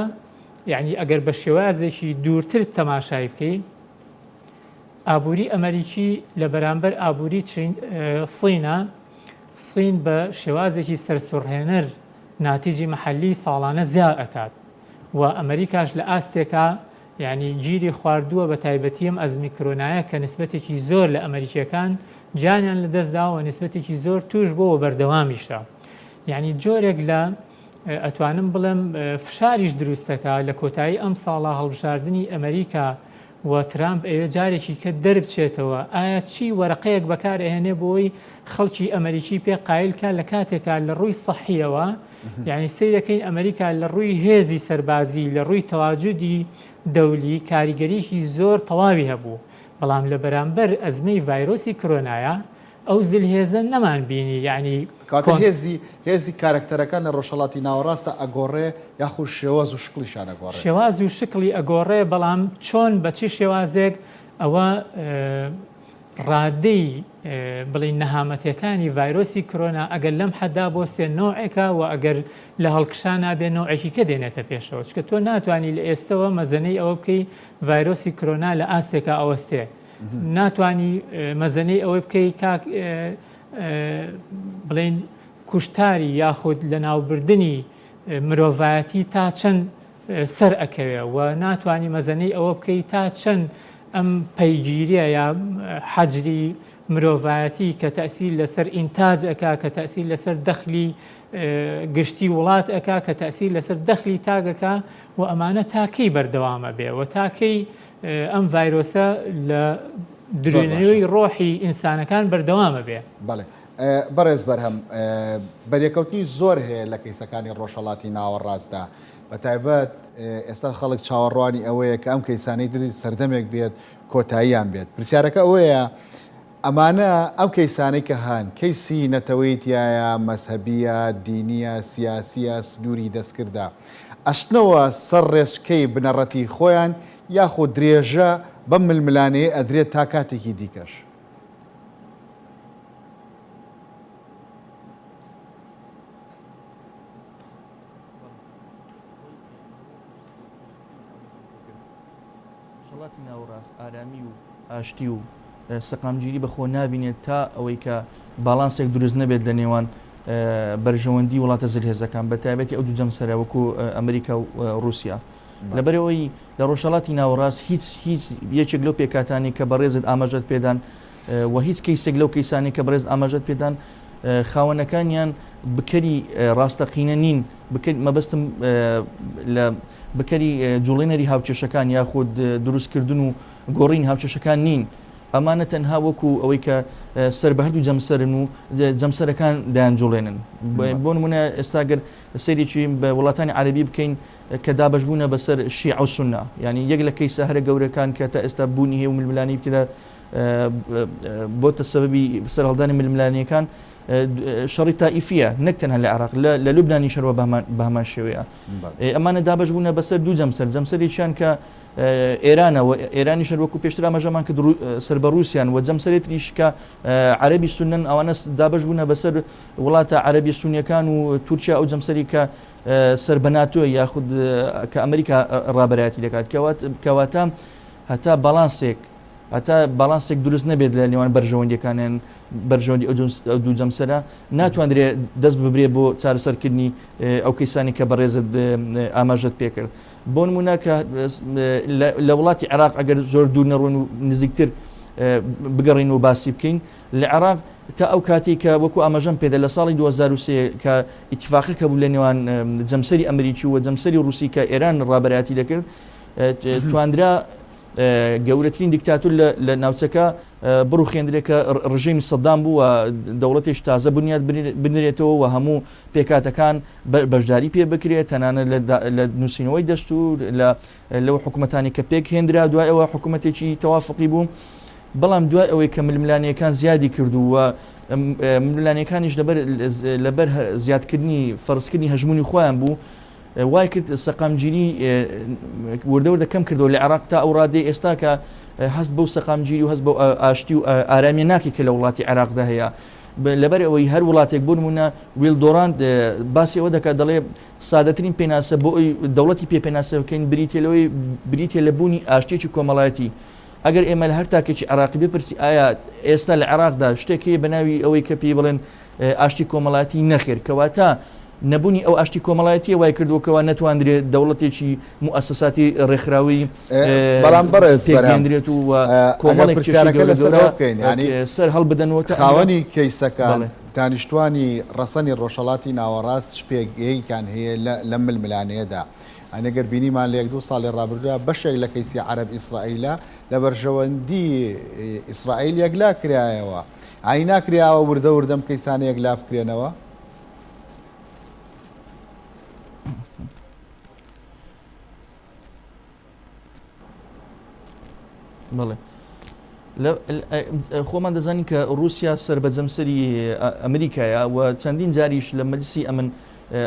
B: یعنی ئەگەر بە شێوازێکی دوورتر تەماشای بکەی ئابووری ئەمریکی لە بەرامبەر ئابووری سینە سین بە شێوازێکی سەرسوڕهێنەر ناتیجی محەلی ساڵانە زیا ئەکات و ئەمریکاش لە ئاستێکا یانی گیری خواردووە بە تایبەتی ئەم ئەزمی کرۆنایە کە نسبەتێکی زۆر لە ئەمەریکیەکان گیانیان لە دەست داوە نسبەتێکی زۆر توش بۆ و بەردەوامیشە یانی جۆرێک لە ئەتوانم بڵێم فشاریش دروستەکە لە کۆتایی ئەم ساڵە هەڵبژاردنی ئەمریکا و ترامپ ئەوێ جارێکی کە دەربچێتەوە ئایا چی وەرەقەیەک بەکار ئەهێنێ بۆی خەڵکی ئەمریکی پێ قایل کا لە کاتێکا لە ڕووی سەحیەوە یانی سەیرەکەین ئەمریکا لە ڕووی هێزی سەربازی لە ڕووی تەواجودی دەولی کاریگەریی زۆر تەواوی هەبوو بەڵام لە بەرامبەر ئەزمەی ڤایرۆسی کرۆنایا ئەو زلهێزە نەمان بینی یانی
A: کەواتە هێزی هێزی کارەکتەرەکان لە ڕۆژهەڵاتی ناوەڕاستە ئەگۆڕێ یاخود شێواز و شکڵیشان ئەگۆڕێ؟
B: شێواز و شکڵی ئەگۆڕێ بەڵام چۆن بە چ شێوازێک ئەوە ڕادەی بڵێین نەهامەتیەکانی ڤایرۆسی کرۆنا ئەگەر لەم حەدا بۆستێ نەوعێکە و ئەگەر لە هەڵکشانا بێ نەوعێکی کە دێنێتە پێشەوە چونکە تۆ ناتوانی لە ئێستەوە مەزەنەی ئەوە بکەی ڤایرۆسی کرۆنا لە ئاستێکا ئەوەستێ ناتوانی مەزەنەی ئەوە بکەی کاک بڵێین کوشتاری یاخود لەناوبردنی مرۆڤایەتی تا چەند سەر ئەکەوێ و ناتوانی مەزەنەی ئەوە بکەی تا چەند ئەم پەیگیریە یا حەجری مرۆڤایەتی کە تەئسیر لەسەر ئینتاج ئەکا کە تەئسیر لەسەر دەخلی گشتی وڵات ئەکا کە تەئسیر لەسەر دەخلی تاک ئەکا و ئەمانە تا کەی بەردەوام ئەبێ و تا کەی ئەم ڤایرۆسە لە دروێنەوەی ڕۆحی ئینسانەکان بەردەوام ئەبێ.
A: بەڵێ بەڕێز بەرهەم بەرێکەوتنی زۆر هەیە لە کەیسەکانی ڕۆژهەڵاتی ناوەڕاستدا بەتایبەت ئێستا خەڵک چاوەڕوانی ئەوەیە کە ئەم کەیسانەی تر سەردەمێک بێت کۆتاییان بێت پرسیارەکە ئەوەیە ئەمانە ئەم کەیسانەی کە هەن کەیسی نەتەوەی تایە مەزهەبیە دینیە سیاسیە سنووری دەستکردە ئەشتنەوە سەر ڕێچکەی بنەڕەتی خۆیان یاخود درێژە بەم ململانێیە ئەدرێت تا کاتێکی دیکەش؟
C: ڕۆژهەڵاتی ناوەڕاست ئارامی و ئاشتی و سەقامگیری بە خۆ نابینێت تا ئەوەی کە باڵانسێک دروست نەبێت لە نێوان بەرژەوەندی وڵاتە زلهێزەکان بە تایبەتی ئەو دوو جەمسەرە وەکو ئەمریکا و ڕووسیا. لەبەرئەوەی لە ڕۆژهەڵاتی ناوەڕاست هیچ هیچ یەکێک لەو پێکهاتانەی کە بەڕێزت ئاماژەت پێدان و هیچ کەیسێک لەو کەیسانەی کە بەڕێز ئاماژەت پێدان خاوەنەکانیان بکەری ڕاستەقینە نین بکەر مەبەستم لە بکەری جوڵێنەری هاوکێشەکان یاخود دروستکردن و گۆڕین هاوکێشەکان نین ئەمانە تەنها وەکو ئەوەی کە سەر بە هەردوو جەمسەرن و جەمسەرەکان دەیانجوڵێنن بۆ نمونە ئێستا گەر سەیرێکی بە وڵاتانی عەرەبی بکەین کە دابەشبوونە بەسەر شیعە و سوننە، یانی یەک لە کەیسە هەرە گەورەکان کە تا ئێستا بوونی هەیە و ململانێی تێدا بۆتە سەبەبی سەرهەڵدانی ململانێیەکان شەڕی تائیفییە نەک تەنها لە عێراق لە لوبنانیش هەروا بە هەمان شێوەیە. ئەمانە دابەش بوونە بەسەر دوو جەمسەر، جەمسەرێکیان کە ئێرانە و ئێرانیش هەر وەکو پێشتر ئاماژەمان کرد سەر بە ڕووسیان و جەمسەرێ تریش کە عەرەبی سوننەن ئەوانە دابەش بوونە بەسەر وڵاتە عەرەبی سونیەکان و تورکیا ئەو جەمسەری کە سەر بە ناتۆ یاخود کە ئەمریکا ڕابەرایەتی دەکات کەواتە هەتا باڵانسێک هەتا باڵانسێک دروست نەبێت لە نێوان بەرژەوەندیەکانیان بەرژەوەندی ئەو دوو جەمسەرە ناتواندرێ دەست ببرێ بۆ چارەسەرکردنی ئەو کەیسانی کە بەڕێزت ئاماژەت پێکرد بۆ نمونە کە لە وڵاتی عێراق ئەگەر زۆر دوور نەڕۆن و نزیکتر بگەڕین و باسی بکەین لە عێراق تا ئەو کاتەی کە وەکو ئاماژەم پێدا لە ساڵی 2003 کە ئیتیفاقەکە بوو لە نێوان جەمسەری ئەمریکی و جەمسەری ڕووسی کە ئێران ڕابەرایەتی دەکرد تواندرا گەورەترین دیکتاتور لە ناوچەکە بڕوخێندرێ کە ڕژێمی سەدام بوو و دەوڵەتێکی تازە بنیات بنرێتەوە و هەموو پێکهاتەکان بەشداری پێ بکرێت تەنانەت لە نووسینەوەی دەستوور لە لەو حکومەتانی کە پێک هێندرا دوای ئەوە حکومەتێکی تەوافقی بوو بەڵام دوای ئەوەی کە ململانێیەکان زیادی کرد و ململانێکانیش لەبەر لەبەر زیادکردنی فەرزکردنی هەژموونی خۆیان بوو وای کرد سەقامگیری وردە وردە کەم کردەوە لە عێراق تا ئەو ڕادەی ئێستا کە هەست بەو سەقامگیری و هەست بەو ئاشتی و ئارامیە ناکەی کە لە وڵاتی عێراقدا هەیە. لەبەر ئەوەی هەر وڵاتێک بۆ نموونە ویل دۆراند باسی ئەوە دەکات دەڵێ سادەترین پێناسە بۆ ئەوی دەوڵەتی پێ پێناسە بکەین بریتیە لەوەی بریتیە لە بوونی ئاشتیەکی کۆمەڵایەتی ئەگەر ئێمە لە هەر تاکێکی عێراقی بپرسی ئایا ئێستا لە عێراقدا شتێک هەیە بە ناوی ئەوەی کە پێی بڵێن ئاشتی کۆمەڵایەتی نەخێر کەواتە نەبوونی ئەو ئاشتی کۆمەڵایەتیە وای کردووە کەوا نەتواندرێت دەوڵەتێکی موئەسەساتی ڕێکخراوی
A: بەڵام بەڕێز
C: پێک
A: بەرهەم
C: بێندرێت و
A: ئەگەر
C: کۆمەڵێک کێشەی
A: پرسیارەکە
C: گەورە
A: لەسەر
C: گەورە
A: ئەوە بکەین یانی
C: سەر هەڵبدەنەوە تا ئەمە
A: خاوەنی کەیسەکان
C: بەڵێ.
A: دانیشتوانی ڕەسەنی ڕۆژهەڵاتی ناوەڕاست چ پێگەیەکیان هەیە لە لەم ململانێیەدا؟ یانی گەر بینیمان لە یەک دوو ساڵی ڕابردوودا بەشێک لە کەیسی عەرەب ئیسرائیلە لە بەرژەوەندی ئیسرائیل یەکلا کرایەوە. یانی ناکرێ ئاوا وردە وردە ئەم کەیسانە یەکلا بکرێنەوە؟
C: بەڵێ خۆمان دەزانین کە رووسیا سەر بە جەمسەری ئەمریکایە و چەندین جاریش لە مەجلسی ئەمن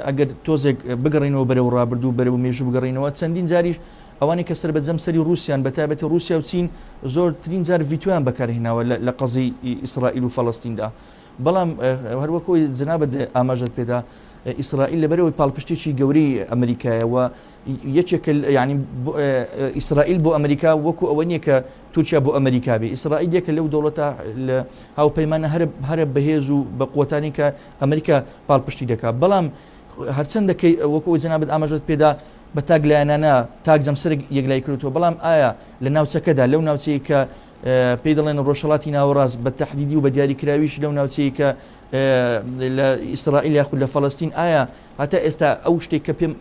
C: ئەگەر تۆزێک بگەڕینەوە بەرەو ڕابردوو بەرەو مێژوو بگەڕینەوە چەندین جاریش ئەوانەی کە سەر بە جەمسەری رووسیان بە تایبەتی رووسیا و چین زۆرترین جار ڤیتۆیان بەکارهێناوە لە قەزی ئیسرائیل و فەڵەستیندا بەڵام هەروەکو جەنابت ئاماژەت پێدا ئیسرائیل لەبەرەوەی پاڵپشتێکی گەورەی ئەمریکایە و یەکێکە یانی ئیسرائیل بۆ ئەمریکا وەکو ئەوە نییە کە تورکیا بۆ ئەمریکا بێ ئیسرائیل یەکە لەو دەوڵەتە لە هاوپەیمانە هەرە هەرە بەهێز و بە قوتانی کە ئەمریکا پاڵپشتی دەکات بەڵام هەرچەندە کە وەکو ئەوەی جەنابت ئاماژەت پێدا بە تاک لایەنانە تاک جەمسەرێک یەکلایی کردووە بەڵام ئایا لە ناوچەکەدا لەو ناوچەیە کە پێی دەڵێن ڕۆژهەڵاتی ناوەڕاست بە تەحدیدی و بە دیاریکراویش لەو ناوچەیە کە لە ئیسرائیل یاخود لە فەڵەستین ئایا هەتا ئێستا ئەو شتێک کە پێم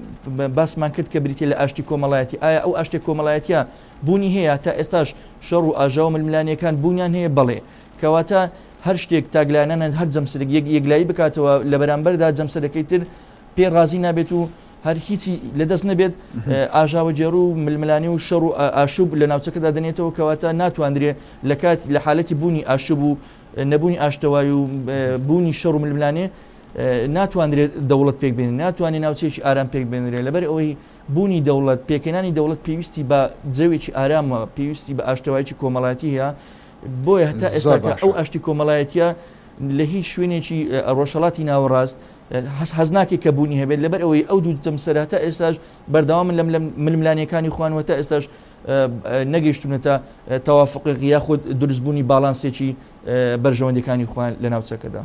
C: باسمان کرد کە بریتیە لە ئاشتی کۆمەڵایەتی، ئایا ئەو ئاشتیە کۆمەڵایەتیە بوونی هەیە؟ تا ئێستاش شەڕ و ئاژاوە ململانێکان بوونیان هەیە؟ بەڵێ. کەواتە هەر شتێک تاکلایەنانە هەر جەمسەرێک یەک یەکلایی بکاتەوە لە بەرامبەردا جەمسەرەکەی تر پێی ڕازی نابێت و هەر هیچی لەدەست نەبێت ئاژاوەگێڕ و ململانێ و شەڕ و ئاشوب لە ناوچەکەدا دەنێتەوە کەواتە ناتواندرێ لە کات لە حالەتی بوونی ئاشوب و نەبوونی ئاشتەوای و بوونی شەڕ و ململانێ ناتوانرێت دەوڵەت پێک بێنرێت، ناتوانێت ناوچەیەکی ئارام پێک بێنرێت، لەبەر ئەوەی بوونی دەوڵەت، پێکهێنانی دەوڵەت پێویستی بە جەوێکی ئارامە، پێویستی بە ئاشتەواییەکی کۆمەڵایەتی هەیە، بۆیە هەتا
A: زۆر
C: ئێستاکە ئەو
A: باشە.
C: ئاشتی کۆمەڵایەتییە لە هیچ شوێنێکی ڕۆژهەڵاتی ناوەڕاست هەست هەست ناکەی کە بوونی هەبێت، لەبەر ئەوەی ئەو دوو جەمسەرە هەتا ئێستاش بەردەوامن لە ململانێکانی خۆیان و هەتا ئێستاش نەگەیشتوونەتە تەوافوقێک یاخود دروستبوونی باڵانسێکی بەرژەوەندیەکانی خۆیان لە ناوچەکەدا.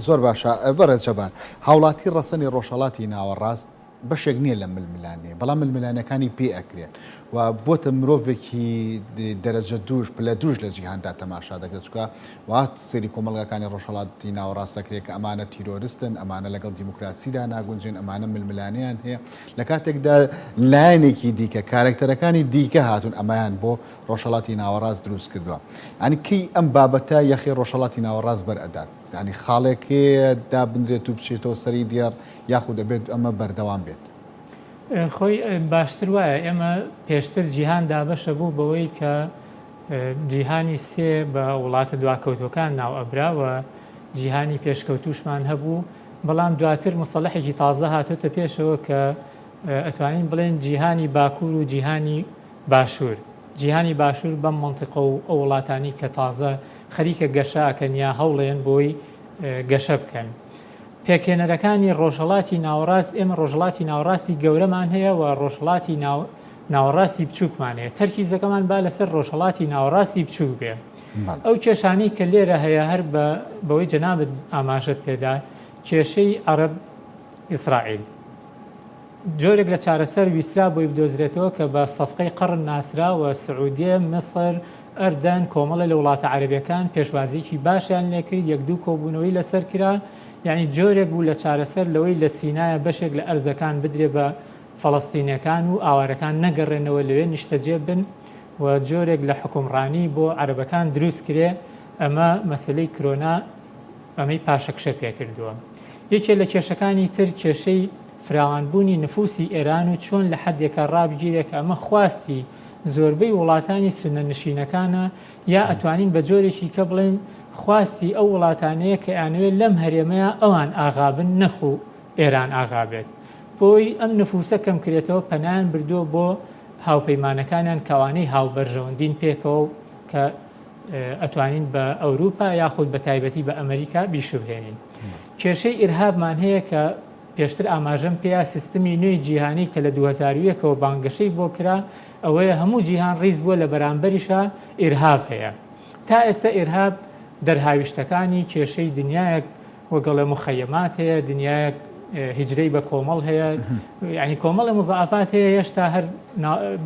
A: زۆر باشە بەڕێز جەبار. هاوڵاتی ڕەسەنی ڕۆژهەڵاتی ناوەڕاست بەشێک نییە لەم ململانێ، بەڵام ململانێکانی پێ ئەکرێن و بۆتە مرۆڤێکی دەرەجە دووش، پلە دووش لە جیهاندا تەماشا دەکرێت، چونکە وا سەیری کۆمەڵگاکانی ڕۆژهەڵاتی ناوەڕاست دەکرێت کە ئەمانە تیرۆرستن، ئەمانە لەگەڵ دیموکراسیدا ناگونجێن، ئەمانە ململانێیان هەیە، لە کاتێکدا لایەنێکی دیکە، کارەکتەرەکانی دیکە هاتوون ئەمەیان بۆ ڕۆژهەڵاتی ناوەڕاست دروست کردووە. یانی کەی ئەم بابەتە یەخەی ڕۆژهەڵاتی ناوەڕاست بەر ئەدات؟ یانی خاڵێک هەیە دابنرێت و بچێتەوە سەری دێڕ یاخود ئەبێت ئەمە بەردەوام بێت؟
B: خۆی باشتر وایە ئێمە پێشتر جیهان دابەشە بوو بەوەی کە جیهانی سێ بە وڵاتە دواکەوتوەکان ناو ئەبرا و جیهانی پێشکەوتوشمان هەبوو بەڵام دواتر مستەڵەحێکی تازە هاتۆتە پێشەوە کە ئەتوانین بڵێن جیهانی باکوور و جیهانی باشوور. جیهانی باشوور بەم مەنتیقە و ئەو وڵاتانی کە تازە خەریکە گەشە ئەکەن یا هەوڵێن بۆی گەشە بکەن. پێکهێنەرەکانی ڕۆژهەڵاتی ناوەڕاست ئێمە ڕۆژهەڵاتی ناوەڕاستی گەورەمان هەیە و ڕۆژهەڵاتی ناوەڕاستی بچووکمان هەیە. تەرکیزەکەمان با لەسەر ڕۆژهەڵاتی ناوەڕاستی بچووک بێ. ئەو کێشانەی کە لێرە هەیە هەر بە بەوەی جەنابت ئاماژەت پێدا کێشەی عەرەب ئیسرائیل. جۆرێک لە چارەسەر ویسترا بۆی بدۆزرێتەوە کە بە سەفقەی قەڕن ناسرا و سعودیە، میسر، ئەردەن، کۆمەڵێ لە وڵاتە عەرەبیەکان پێشوازیەکی باشیان لێکرد، یەک دوو کۆبوونەوەی لەسەر کرا، یانی جۆرێک بوو لە چارەسەر لەوەی لە سینایە بەشێک لە ئەرزەکان بدرێ بە فەڵەستینیەکان و ئاوارەکان نەگەڕێنەوە لەوێ نیشتەجێ بن و جۆرێک لە حوکمڕانی بۆ عەرەبەکان دروست کرێ، ئەمە مەسەلەی کرۆنا ئەمەی پاشەکشە پێکردووە. یەکێ لە کێشەکانی تر کێشەی فراوانبوونی نفوسی ئێران و چۆن لە حەدێکا ڕابگیرێ کە ئەمە خواستی زۆربەی وڵاتانی سوننە نشینەکانە یا ئەتوانین بە جۆرێکی کە بڵێین خواستی ئەو وڵاتانەیە کە ئەیانەوێ لەم هەرێمەیا ئەوان ئاغا بن نەخو ئێران ئاغا بێت. بۆی ئەم نفوسە کەم کرێتەوە پەنایان بردووە بۆ هاوپەیمانەکانیان کە ئەوانەی هاوبەرژەوەندین پێکەوە و کە. ئەتوانین بە ئەوروپا یاخود بە تایبەتی بە ئەمریکا بیشوبهێنین. کێشەی ئیرهابمان هەیە کە پێشتر ئاماژەم پێیا سیستمی نوێی جیهانی کە لە 2001 ەوە بانگەشەی بۆ کرا ئەوەیە هەموو جیهان ڕیز بووە لە بەرامبەریشا ئیرهاب هەیە. تا ئێستا ئیرهاب دەرهاویشتەکانی کێشەی دنیایەک وەگەڵێ مخەیەمات هەیە، دنیایەک هیجرەی بە کۆمەڵ هەیە، یانی کۆمەڵێ مزاعەفات هەیە هێشتا هەر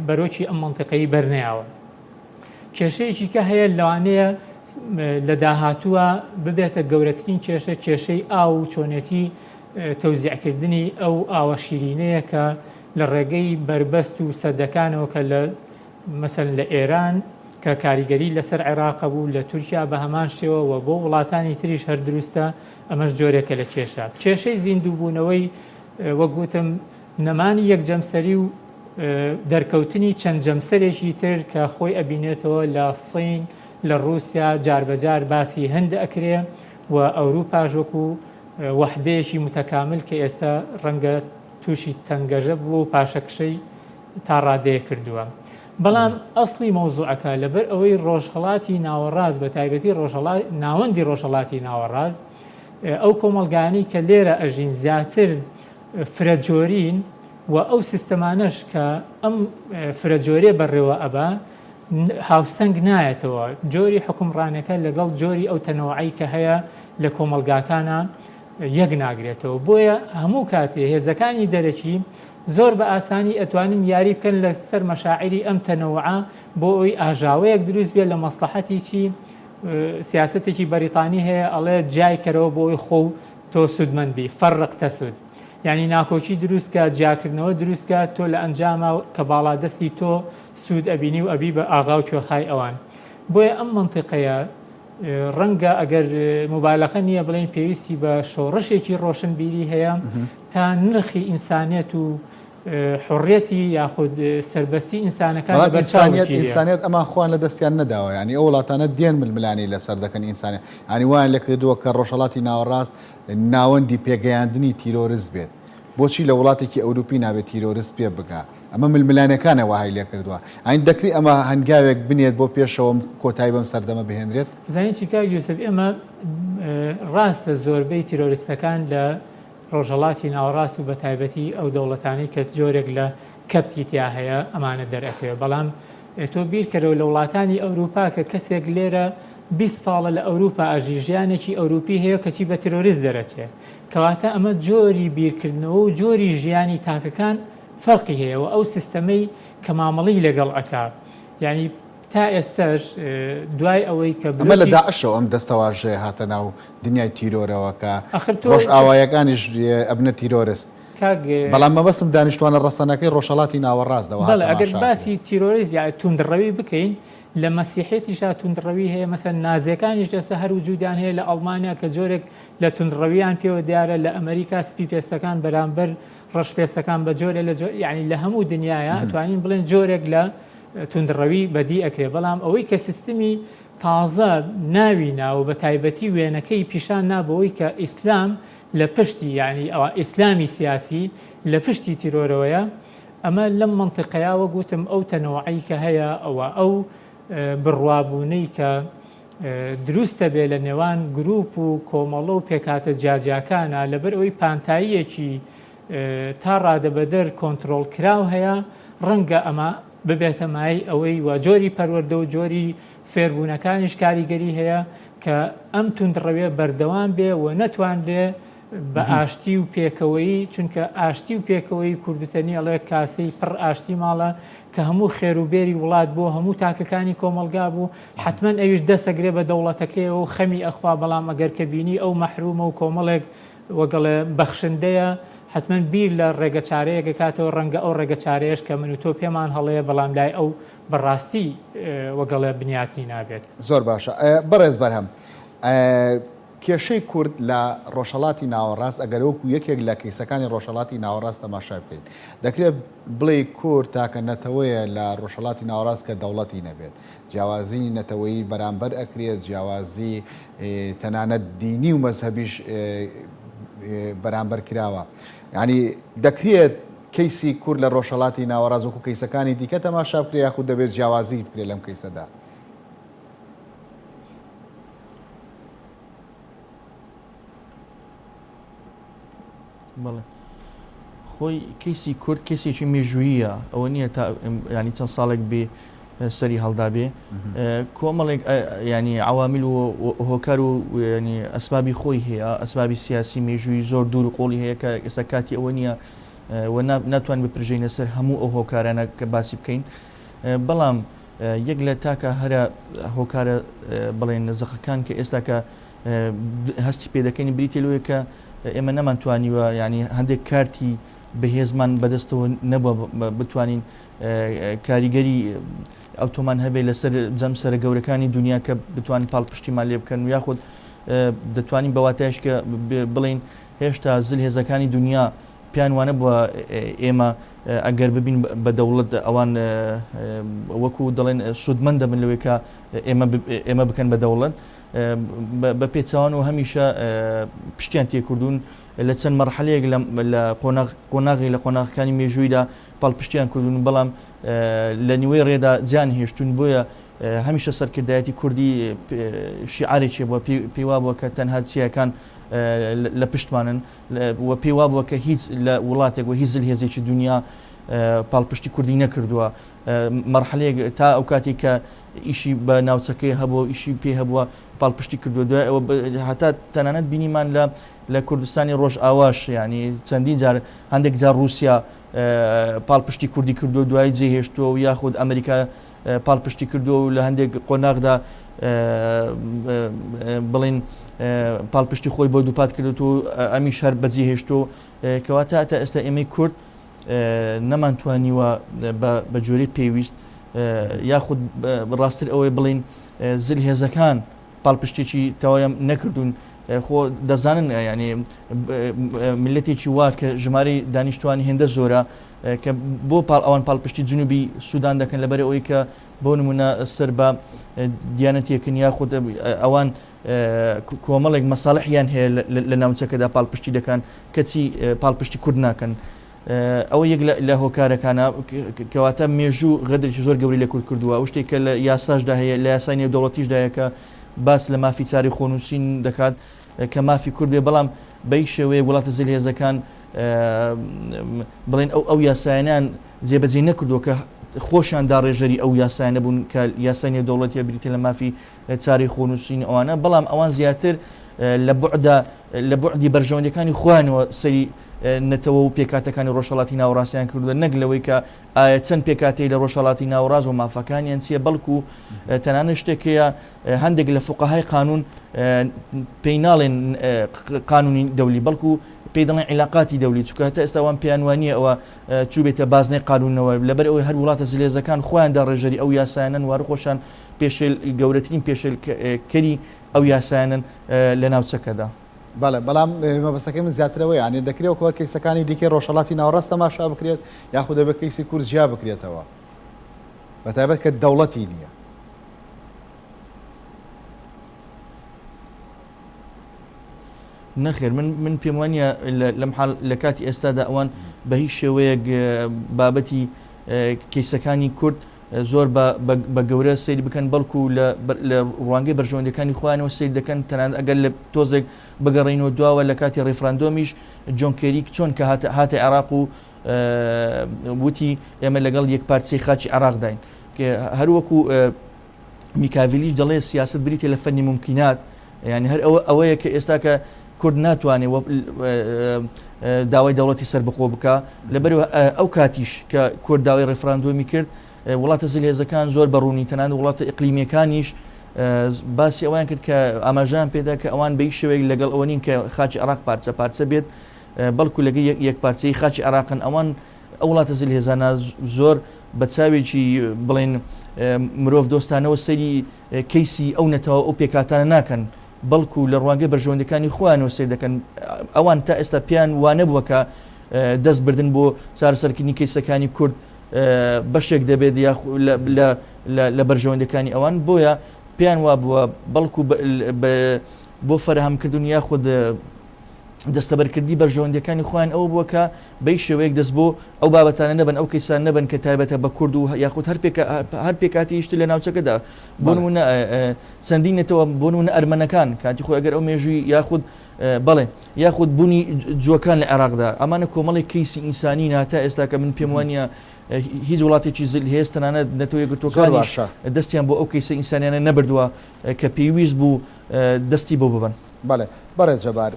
B: بەرۆکی ئەم مەنتیقەی بەرنەیاوە. کێشەیەکی کە هەیە لەوانەیە لە داهاتووە ببێتە گەورەترین کێشە، کێشەی ئاو و چۆنێتی تەوزیعکردنی ئەو ئاوە شیرینەیە کە لە ڕێگەی بەربەست و سەدەکانەوە کە لە مەسەلەن لە ئێران کە کاریگەری لەسەر عێراق هەبوو، لە تورکیا بە هەمان شێوە و بۆ وڵاتانی تریش هەر دروستە، ئەمەش جۆرێکە لە کێشە. کێشەی زیندووبوونەوەی وەک وتم نەمانی یەک جەمسەری و دەرکەوتنی چەند جەمسەرێکی تر کە خۆی ئەبینێتەوە لە سین، لە ڕووسیا جاربەجار باسی هند ئەکرێ و ئەوروپاش وەکو وەحدەیەکی متکامل کە ئێستا ڕەنگە تووشی تەنگەژە بووە و پاشەکشەی تا ڕادەیەک کردووە. بەڵام ئەسڵی مەوزوعەکە لەبەر ئەوەی ڕۆژهەڵاتی ناوەڕاست بە تایبەتی ڕۆژهەڵات ناوەندی ڕۆژهەڵاتی ناوەڕاست ئەو کۆمەڵگانەی کە لێرە ئەژین زیاتر فرەجۆرین و ئەو سیستەمانەش کە ئەم فرەجۆریە بەڕێوە ئەبا هاوسەنگ نایەتەوە جۆری حوکمڕانەکە لەگەڵ جۆری ئەو تەنەوعەی کە هەیە لە کۆمەڵگاکانا یەک ناگرێتەوە بۆیە هەموو کاتێ هێزەکانی دەرەکی زۆر بە ئاسانی ئەتوانن یاری بکەن لە سەر مەشاعیری ئەم تەنەوعە بۆ ئەوی ئاژاوەیەک دروست بێت لە مەسڵەحەتی چی سیاسەتێکی بەریتانی هەیە ئەڵێ جیای کەرەوە بۆ ئەوی خۆو تۆ سودمەند بی فرق تسد یانی ناکۆکی دروست کە جیاکردنەوە دروست کە تۆ لە ئەنجاما کە باڵادەستی تۆ سود ئەبینی و ئەبی بە ئاغا و کوێخای ئەوان بۆیە ئەم مەنتیقەیە ڕەنگە ئەگەر موبالەغە نییە بڵێین پێویستی بە شۆڕشێکی ڕۆشنبیری هەیە تا نرخی ئینسانیەت و حوڕیەتی یاخود سەربەستی ئینسانەکان
A: بەڵام
B: لەبەرچاو
A: ئینسانیەت
B: بگیرێ.
A: ئینسانیەت ئەمان خۆیان لە دەستیان نەداوە یانی ئەو وڵاتانە دێن ململانێی لەسەر دەکەن ئینسانیەت یانی وایان لێ کردووە کە ڕۆژهەڵاتی ناوەڕاست ناوەندی پێگەیاندنی تیرۆرست بێت بۆچی لە وڵاتێکی ئەوروپی نابێت تیرۆرست پێ بگا ئەمە ململانێکانە وەهای لێ کردووە ئاین دەکری ئەمە هەنگاوێک بنێت بۆ پێشەوە کۆتایی بەم سەردەمە بهێنرێت؟
B: زانی چی کاک یوسف ئێمە ڕاستە زۆربەی تیرۆرستەکان لە ڕۆژهەڵاتی ناوەڕاست و بەتایبەتی ئەو دەوڵەتانەی کە جۆرێک لە کەپتی تیا هەیە ئەمانە دەرئەکەوێت بەڵام تۆ بیرکەرەوە لە وڵاتانی ئەوروپا کە کەسێک لێرە 20 ساڵە لە ئەوروپا ئەژی ژیانێکی ئەوروپی هەیە کەچی بە ترۆریست دەرەچێ کەواتە ئەمە جۆری بیرکردنەوە و جۆری ژیانی تاکەکان فەرقی هەیە و ئەو سیستەمەی کە مامەڵەی لەگەڵ ئەکا یانی تا ئێستاش دوای ئەوەی کە
A: ئەمە لە
B: بلۆکی
A: داعشەوە ئەم دەستەواژەیە هاتە ناو دنیای تیرۆرەوە کە
B: ئەخر تۆ
A: ڕۆژئاوایەکانیش ئەبنە تیرۆرست.
B: کاک
A: بەڵام مەبەستم دانیشتوانە ڕەسەنەکەی ڕۆژهەڵاتی ناوەڕاستە وەها
B: بەڵێ ئەگەر
A: تەماشا ئەکرێ.
B: باسی تیرۆریست یا توندڕەوی بکەین لە مەسیحیەتیشا توندڕەوی هەیە مەسەن نازیەکانیش ئێستا هەر وجودیان هەیە لە ئەڵمانیا کە جۆرێک لە توندڕەویان پێوە دیارە لە ئەمریکا سپی پێستەکان بەرامبەر ڕەش پێستەکان بە جۆرێ لە جۆر یانی لە هەموو دنیایا ئەتوانین بڵێن جۆرێک لە توندڕەوی بەدی ئەکرێ بەڵام ئەوەی کە سیستمی تازە ناوی نا و بە تایبەتی وێنەکەی پیشان نا بەوەی کە ئیسلام لە پشتی یانی ئەوە ئیسلامی سیاسی لە پشتی تیرۆرەوەیە ئەمە لەم مەنتیقەیا وەک وتم ئەو تەنەوعەی کە هەیە ئەوە ئەو بڕوابوونەی کە دروستە بێ لە نێوان گروپ و کۆمەڵە و پێکهاتە جیاجیاکانە لەبەر ئەوەی پانتاییەکی تا ڕادەبەدەر کۆنترۆڵ کراو هەیە ڕەنگە ئەمە ببێتە مایەی ئەوەی و جۆری پەروەردە و جۆری فێربوونەکانیش کاریگەری هەیە کە ئەم توندڕەویە بەردەوام بێ و نەتوانرێ بە ئاشتی و پێکەوەیی چونکە ئاشتی و پێکەوەیی کوردتەنی ئەڵێ کاسەی پڕ ئاشتی ماڵە کە هەموو خێر و بێری وڵات بۆ هەموو تاکەکانی کۆمەڵگا بوو حەتمەن ئەویش دەسەگرێ بە دەوڵەتەکەیەوە و خەمی ئەخوا بەڵام ئەگەر کە بینی ئەو مەحرومە و کۆمەڵێک وەگەڵێ بەخشندەیە حەتمەن بیر لە ڕێگە چارەیەک ئەکاتەوە ڕەنگە ئەو ڕێگە چارەیەش کە من و تۆ پێمان هەڵەیە بەڵام لای ئەو بە ڕاستی وەگەڵێ بنیاتی نابێت.
A: زۆر باشە بەڕێز بەرهەم کێشەی کورد لە ڕۆژهەڵاتی ناوەڕاست ئەگەر وەکو یەکێک لە کەیسەکانی ڕۆژهەڵاتی ناوەڕاست تەماشای بکەین دەکرێت بڵێی کورد تاکە نەتەوەیە لە ڕۆژهەڵاتی ناوەڕاست کە دەوڵەتی نەبێت جیاوازی نەتەوەیی بەرامبەر ئەکرێت جیاوازی تەنانەت دینی و مەزهەبیش بەرامبەر کراوە یعنی دەکرێت کەیسی کورد لە ڕۆژهەڵاتی ناوەڕاست وەکو کەیسەکانی دیکە تەماشا بکرێت یاخود دەبێت جیاوازی بکرێت لەم کەیسەدا؟
C: بەڵێ خۆی کەیسی کورد کەیسێکی مێژووییە ئەوە نییە تا ینی چەند ساڵێک بێ سەری هەڵدابێ کۆمەڵێک ینی عوامل و هۆکار و ینی ئەسبابی خۆی هەیە ئەسبابی سیاسی مێژووی زۆر دوور و قۆڵی هەیە کە ئێستا کاتی ئەوە نییە و ناتوان بپرژێینە سەر هەموو ئەو هۆکارانە کە باسی بکەین بەڵام یەک لە تاکە هەرە هۆکارە بڵێن زەقەکان کە ئێستا کە هەستی پێ دەکەین بریتە لەوەیە کە ئێمە نەمانتوانیوە ینی هەندێک کارتی بەهێزمان بەدەستەوە نەبووە بتوانین کاریگەری ئەوتۆمان هەبێ لەسەر جەمسەرە گەورەکانی دنیا کە بتوانن پاڵپشتیمان لێ بکەن و یاخود دەتوانین بە واتایش کە بڵێین هێشتا زلهێزەکانی دنیا پێیان وانەبووە ئێمە ئەگەر ببین بە دەوڵەت ئەوان وەکو دەڵێن سوودمەند دەبن لەوەی کە ئێمە بکەن بە دەوڵەت بە پێچەوان و هەمیشە پشتیان تێکردوون لە چەند مەرحەلەیەک لە قۆناغ قۆناغی لە قۆناغەکانی مێژوویدا پاڵپشتیان کردوون بەڵام لە نیوەی ڕێدا جیان هێشتوون بۆیە هەمیشە سەرکردایەتی کوردی شیعارێکی بووە پێی وابووە کە تەنها چیاکان لە پشتمانن و پێی وابووە کە هیچ لە وڵاتێک و هیچ زلهێزێکی دونیا پاڵپشتی کوردی نەکردووە. مەرحەلەیەک تا ئەو کاتێک کە ئیشی بە ناوچەکەی هەبووە و ئیشی پێی هەبووە پاڵپشتی کردووە. دوای ئەوە هەتا تەنانەت بینیمان لە لە کوردستانی ڕۆژئاواش یانی چەندین جار هەندێک جار ڕووسیا پاڵپشتی کوردی کردووە دوایی جێهێشتووە و یاخود ئەمریکا پاڵپشتی کردووە و لە هەندێک قۆناغدا بڵێین پاڵپشتی خۆی بۆ دووپات کردووە و ئەمیش هەر بەجێ هێشتووە کەواتە تا ئێستا ئێمەی کورد نەمانتوانیوە بە جۆرەی پێویست یاخود ڕاستتر ئەوەی بڵین زلهێزەکان پاڵپشتێکی تەواویان نەکردوون خۆ دەزانن ینی میللەتێکی وا کە ژمارەی دانیشتوانی هێندە زۆرە کە بۆ پاڵ ئەوان پاڵپشتی جنوبی سودان دەکەن لەبەر ئەوەی کە بۆ نمونە سەر بە دیانەتێکن یاخود ئەوان کۆمەڵێک مەساڵحیان هەیە لە ناوچەکەدا پاڵپشتی دەکەن کەچی پاڵپشتی کورد ناکەن ئەوە یەک لە هۆکارەکانە کەواتە مێژوو غەدرێکی زۆر گەوری لە کورد کردووە ئەو شتێک کە لە یاساشدا هەیە لە یاسای نێودەوڵەتیشدا هەیە کە باس لە مافی چارەی خۆنووسین دەکات کە مافی کورد بێ بەڵام بە هیچ شێوەیەک وڵاتە زلهێزەکان بڵێن ئەو ئەو یاسایانیان جێبەجێ نەکردووە کە خۆشیان داڕێژەری ئەو یاسایانە بوون کە یاسای نێودەوڵەتیە بریتە لە مافی چارەی خۆنووسین ئەوانە بەڵام ئەوان زیاتر لە بوعدا لە بوعدی بەرژەوەندیەکانی خۆیانەوە سەری نەتەوە و پێکهاتەکانی ڕۆژهەڵاتی ناوەڕاستیان کردووە نەک لەوەی کە ئایا چەند پێکهاتەی لە ڕۆژهەڵاتی ناوەڕاست و مافەکانیان چییە بەڵکو تەنانەت شتێک هەیە هەندێک لە فوقەهای قانون پێی ناڵێن قانونی دەولی بەڵکو پێی دەڵێن عیلاقاتی دەولی چونکە هەتا ئێستا وان پێیان وانییە ئەوە چووبێتە بازنەی قانونەوە لەبەر ئەوەی هەر وڵاتە زلێزەکان خۆیان داڕێژەری ئەو یاسایانەن و هەر خۆشیان پێشێل گەورەترین پێشێلکەری ئەو یاسایانەن لە ناوچەکەدا.
A: بەڵێ، بەڵام مەبەستەکەی من زیاتر ئەوەیە یانی دەکرێ وەکو هەر کەیسەکانی دیکەی ڕۆژهەڵاتی ناوەڕاست تەماشا بکرێت یاخود دەبێت کەیسی کورد جیا بکرێتەوە بەتایبەت کە دەوڵەتی نییە؟
C: نەخێر من من پێم وانە لەم حال لە کاتی ئێستادا ئەوان بە هیچ شێوەیەک بابەتی کەیسەکانی کورد زۆر بە گەورە سەیری بکەن بەڵکو لە ڕوانگەی بەرژەوەندیەکانی خۆیانەوە سەیر دەکەن تەنانەت ئەگەر لە تۆزێک بگەڕێینەوە دواوە لە کاتی ڕیفراندۆمیش جۆن کێری چۆن کە هاتە هاتە عێراق و وتی ئێمە لەگەڵ یەکپارچەی خاکی عێراقداین هەروەکو میکاڤیلیش دەڵێ سیاسەت بریتیە لە فەنی مومکینات، یانی هەر ئەوە ئەوەیە کە ئێستا کە کورد ناتوانێ داوای دەوڵەتی سەربەخۆ بکا، لەبەر ئەو کاتیش کە کورد داوای ڕێفراندۆمی کرد، وڵاتە زلهێزەکان زۆر بە ڕوونی تەنانەت وڵاتە ئیقلیمییەکانیش باسی ئەوەیان کرد کە ئاماژەیان پێدا کە ئەوان بە هیچ شێوەیەک لەگەڵ ئەوە نین کە خاکی عێراق پارچە پارچە بێت، بەڵکو لەگەڵ یەکپارچەیی خاکی عێراقن. ئەوان ئەو وڵاتە زلهێزانە زۆر بە چاوێکی بڵێین مرۆڤ دۆستانەوە سەیری کەیسی ئەو نەتەوە ئەو پێکهاتانە ناکەن بەڵکو لە ڕوانگەی بەرژەوەندیەکانی خۆیانەوە سەیر دەکەن ئەوان تا ئێستا پێیان وانەبووە کە دەست بردن بۆ چارەسەرکردنی کەیسەکانی کورد بەشێک دەبێت لە بەرژەوەندیەکانی ئەوان بۆیە پێیان وابووە بەڵکو بۆ فەراهەمکردن یاخود دەستەبەرکردنی بەرژەوەندییەکانی خۆیان ئەوە بووە کە بە هیچ شێوەیەک دەست بۆ ئەو بابەتانە نەبەن، ئەو کەیسانە نەبەن کە تایبەتە بە کورد و یاخود هەر پێکا هەر پێکهاتەیەکی تر لە ناوچەکەدا. بۆ نموونە چەندین نەتەوە، بۆ نموونە ئەرمەنەکان کاتی خۆی ئەگەر ئەو مێژووی یاخود. بەڵێ یاخود بوونی جووەکان لە عێراقدا ئەمانە کۆمەڵێک کەیسی ئینسانینە تا ئێستا کە من پێم وانییە هیچ وڵاتێکی زلهێز تەنانەت نەتەوە
A: زۆر
C: یەکگرتووەکانیش
A: باشە.
C: دەستیان بۆ ئەو کەیسە ئینسانیانە نەبردووە کە پێویست بوو دەستی بۆ ببەن.
A: بەڵێ بەڕێز جەبار،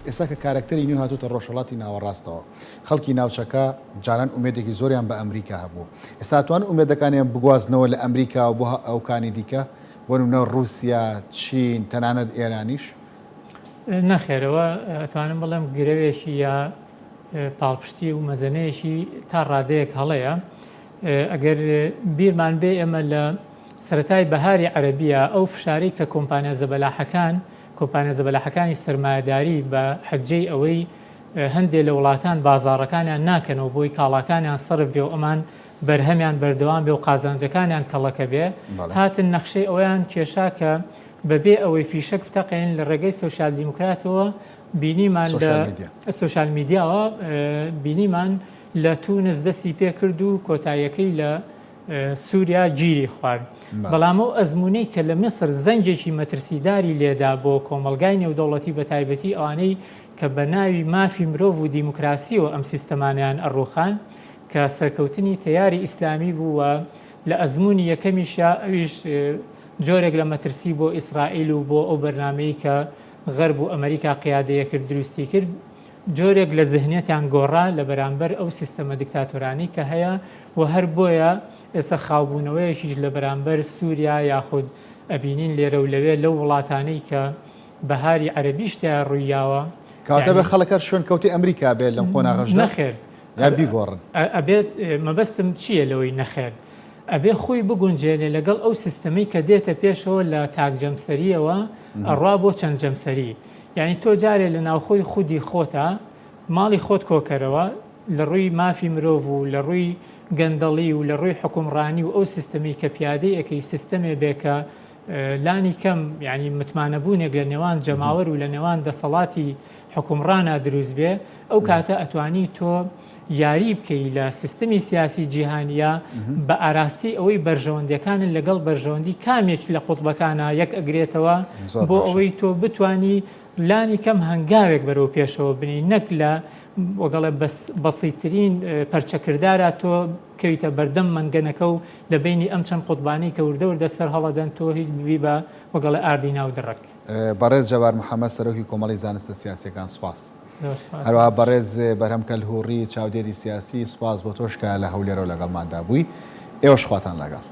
A: ئێستا کە کارەکتەری نوێ هاتووتە ڕۆژهەڵاتی ناوەڕاستەوە، خەڵکی ناوچەکە جاران ئومێدێکی زۆریان بە ئەمریکا هەبوو، ئێستا ئەتوانن ئومێدەکانیان بگوازنەوە لە ئەمریکاوە بۆ ئەوکانی دیکە، بۆ نموونە ڕووسیا، چین، تەنانەت ئێرانیش؟
B: نەخێر، ئەوە ئەتوانم بڵێم گرەوێکی یا پاڵپشتی و مەزەنەیەکی تا ڕادەیەک هەڵەیە. ئەگەر بیرمان بێ ئێمە لە سەرەتای بەهاری عەرەبییە ئەو فشارەی کە کۆمپانیا زەبەلاحەکان، کۆمپانیا زەبەلاحەکانی سەرمایەداری بە حەجەی ئەوەی هەندێ لە وڵاتان بازاڕەکانیان ناکەنەوە بۆی کاڵاکانیان سەرف بێ و ئەمان بەرهەمیان بەردەوام بێ و قازانجەکانیان کەڵەکە بێ، هاتن نەخشەی ئەوەیان کێشا کە بەبێ ئەوەی فیشەک بتەقێنن لە ڕێگەی سۆسیال دیموکراتەوە بینیمان لە سۆسیال میدیاوە بینیمان لە تونس دەستی پێکرد و کۆتاییەکەی لە سووریا گیری خوارد. بەڵام ئەو ئەزموونەی کە لە میسر زەنگێکی مەترسیداری لێدا بۆ کۆمەڵگای نێودەوڵەتی بەتایبەتی ئەوانەی کە بە ناوی مافی مرۆڤ و دیموکراسیەوە ئەم سیستەمانەیان ئەڕووخان کە سەرکەوتنی تەیاری ئیسلامی بوو و لە ئەزموونی یەکەمیشیا ئەویش جۆرێک لە مەترسی بۆ ئیسرائیل و بۆ ئەو بەرنامەی کە غەرب و ئەمریکا قیادەیە کرد دروستی کرد جۆرێک لە زهنیەتیان گۆڕا لە بەرامبەر ئەو سیستەمە دیکتاتۆرانەی کە هەیە و هەر بۆیە ئێستا خاوبوونەوەیەکیش لە بەرامبەر سووریا یاخود ئەبینین لێرە و لەوێ لەو وڵاتانەی کە بەهاری عەرەبیش تیا ڕوویاوە.
A: کەواتە بێ خەڵک هەر شوێنکەوتەی ئەمریکا بێت لەم قۆناغەشدا؟
B: نەخێر.
A: یا بیگۆڕن؟
B: ئەبێت مەبەستم چییە لەوەی نەخێر؟ ئەبێ خۆی بگونجێنێ لەگەڵ ئەو سیستەمەی کە دێتە پێشەوە لە تاک جەمسەرییەوە ئەڕوا بۆ چەند جەمسەری. یانی تۆ جارێ لە ناوخۆی خودی خۆتا ماڵی خۆت کۆکەرەوە لە ڕووی مافی مرۆڤ و لە ڕووی گەندەڵی و لە ڕووی حوکمڕانی و ئەو سیستەمی کە پیادەی ئەکەی سیستەمێ بێ کە لانی کەم یانی متمانەبوونێک لە نێوان جەماوەر و لە نێوان دەسەڵاتی حوکمڕانا دروست بێ ئەو کاتە ئەتوانی تۆ یاری بکەی لە سیستمی سیاسی جیهانیا بە ئاراستی ئەوەی بەرژەوەندیەکانت لەگەڵ بەرژەوەندی کام یەک لە قوتبەکانا یەک ئەگرێتەوە بۆ ئەوەی تۆ بتوانی لانی کەم هەنگاوێک بەرەو پێشەوە بنێی نەک لە وەگەڵێ بەسیترین پەرچەکردارا تۆ کەویتە بەردەم مەنگەنەکە و لە بینی ئەم چەند قوتبانەی کە وردە وردە سەر هەڵەدەن تۆ هیچ ببی بە وەگەڵێ ئاردی ناو دڕک.
A: بەڕێز جەبار محەمەد سەرۆکی کۆمەڵەی زانستە سیاسیەکان سوپاس. هەروەها بەڕێز بەرهەم کەلهوڕی چاودێری سیاسی سوپاس بۆ تۆش کە لە هەولێرەوە لەگەڵماندا بووی. ئێوەش خواتان لەگەڵ.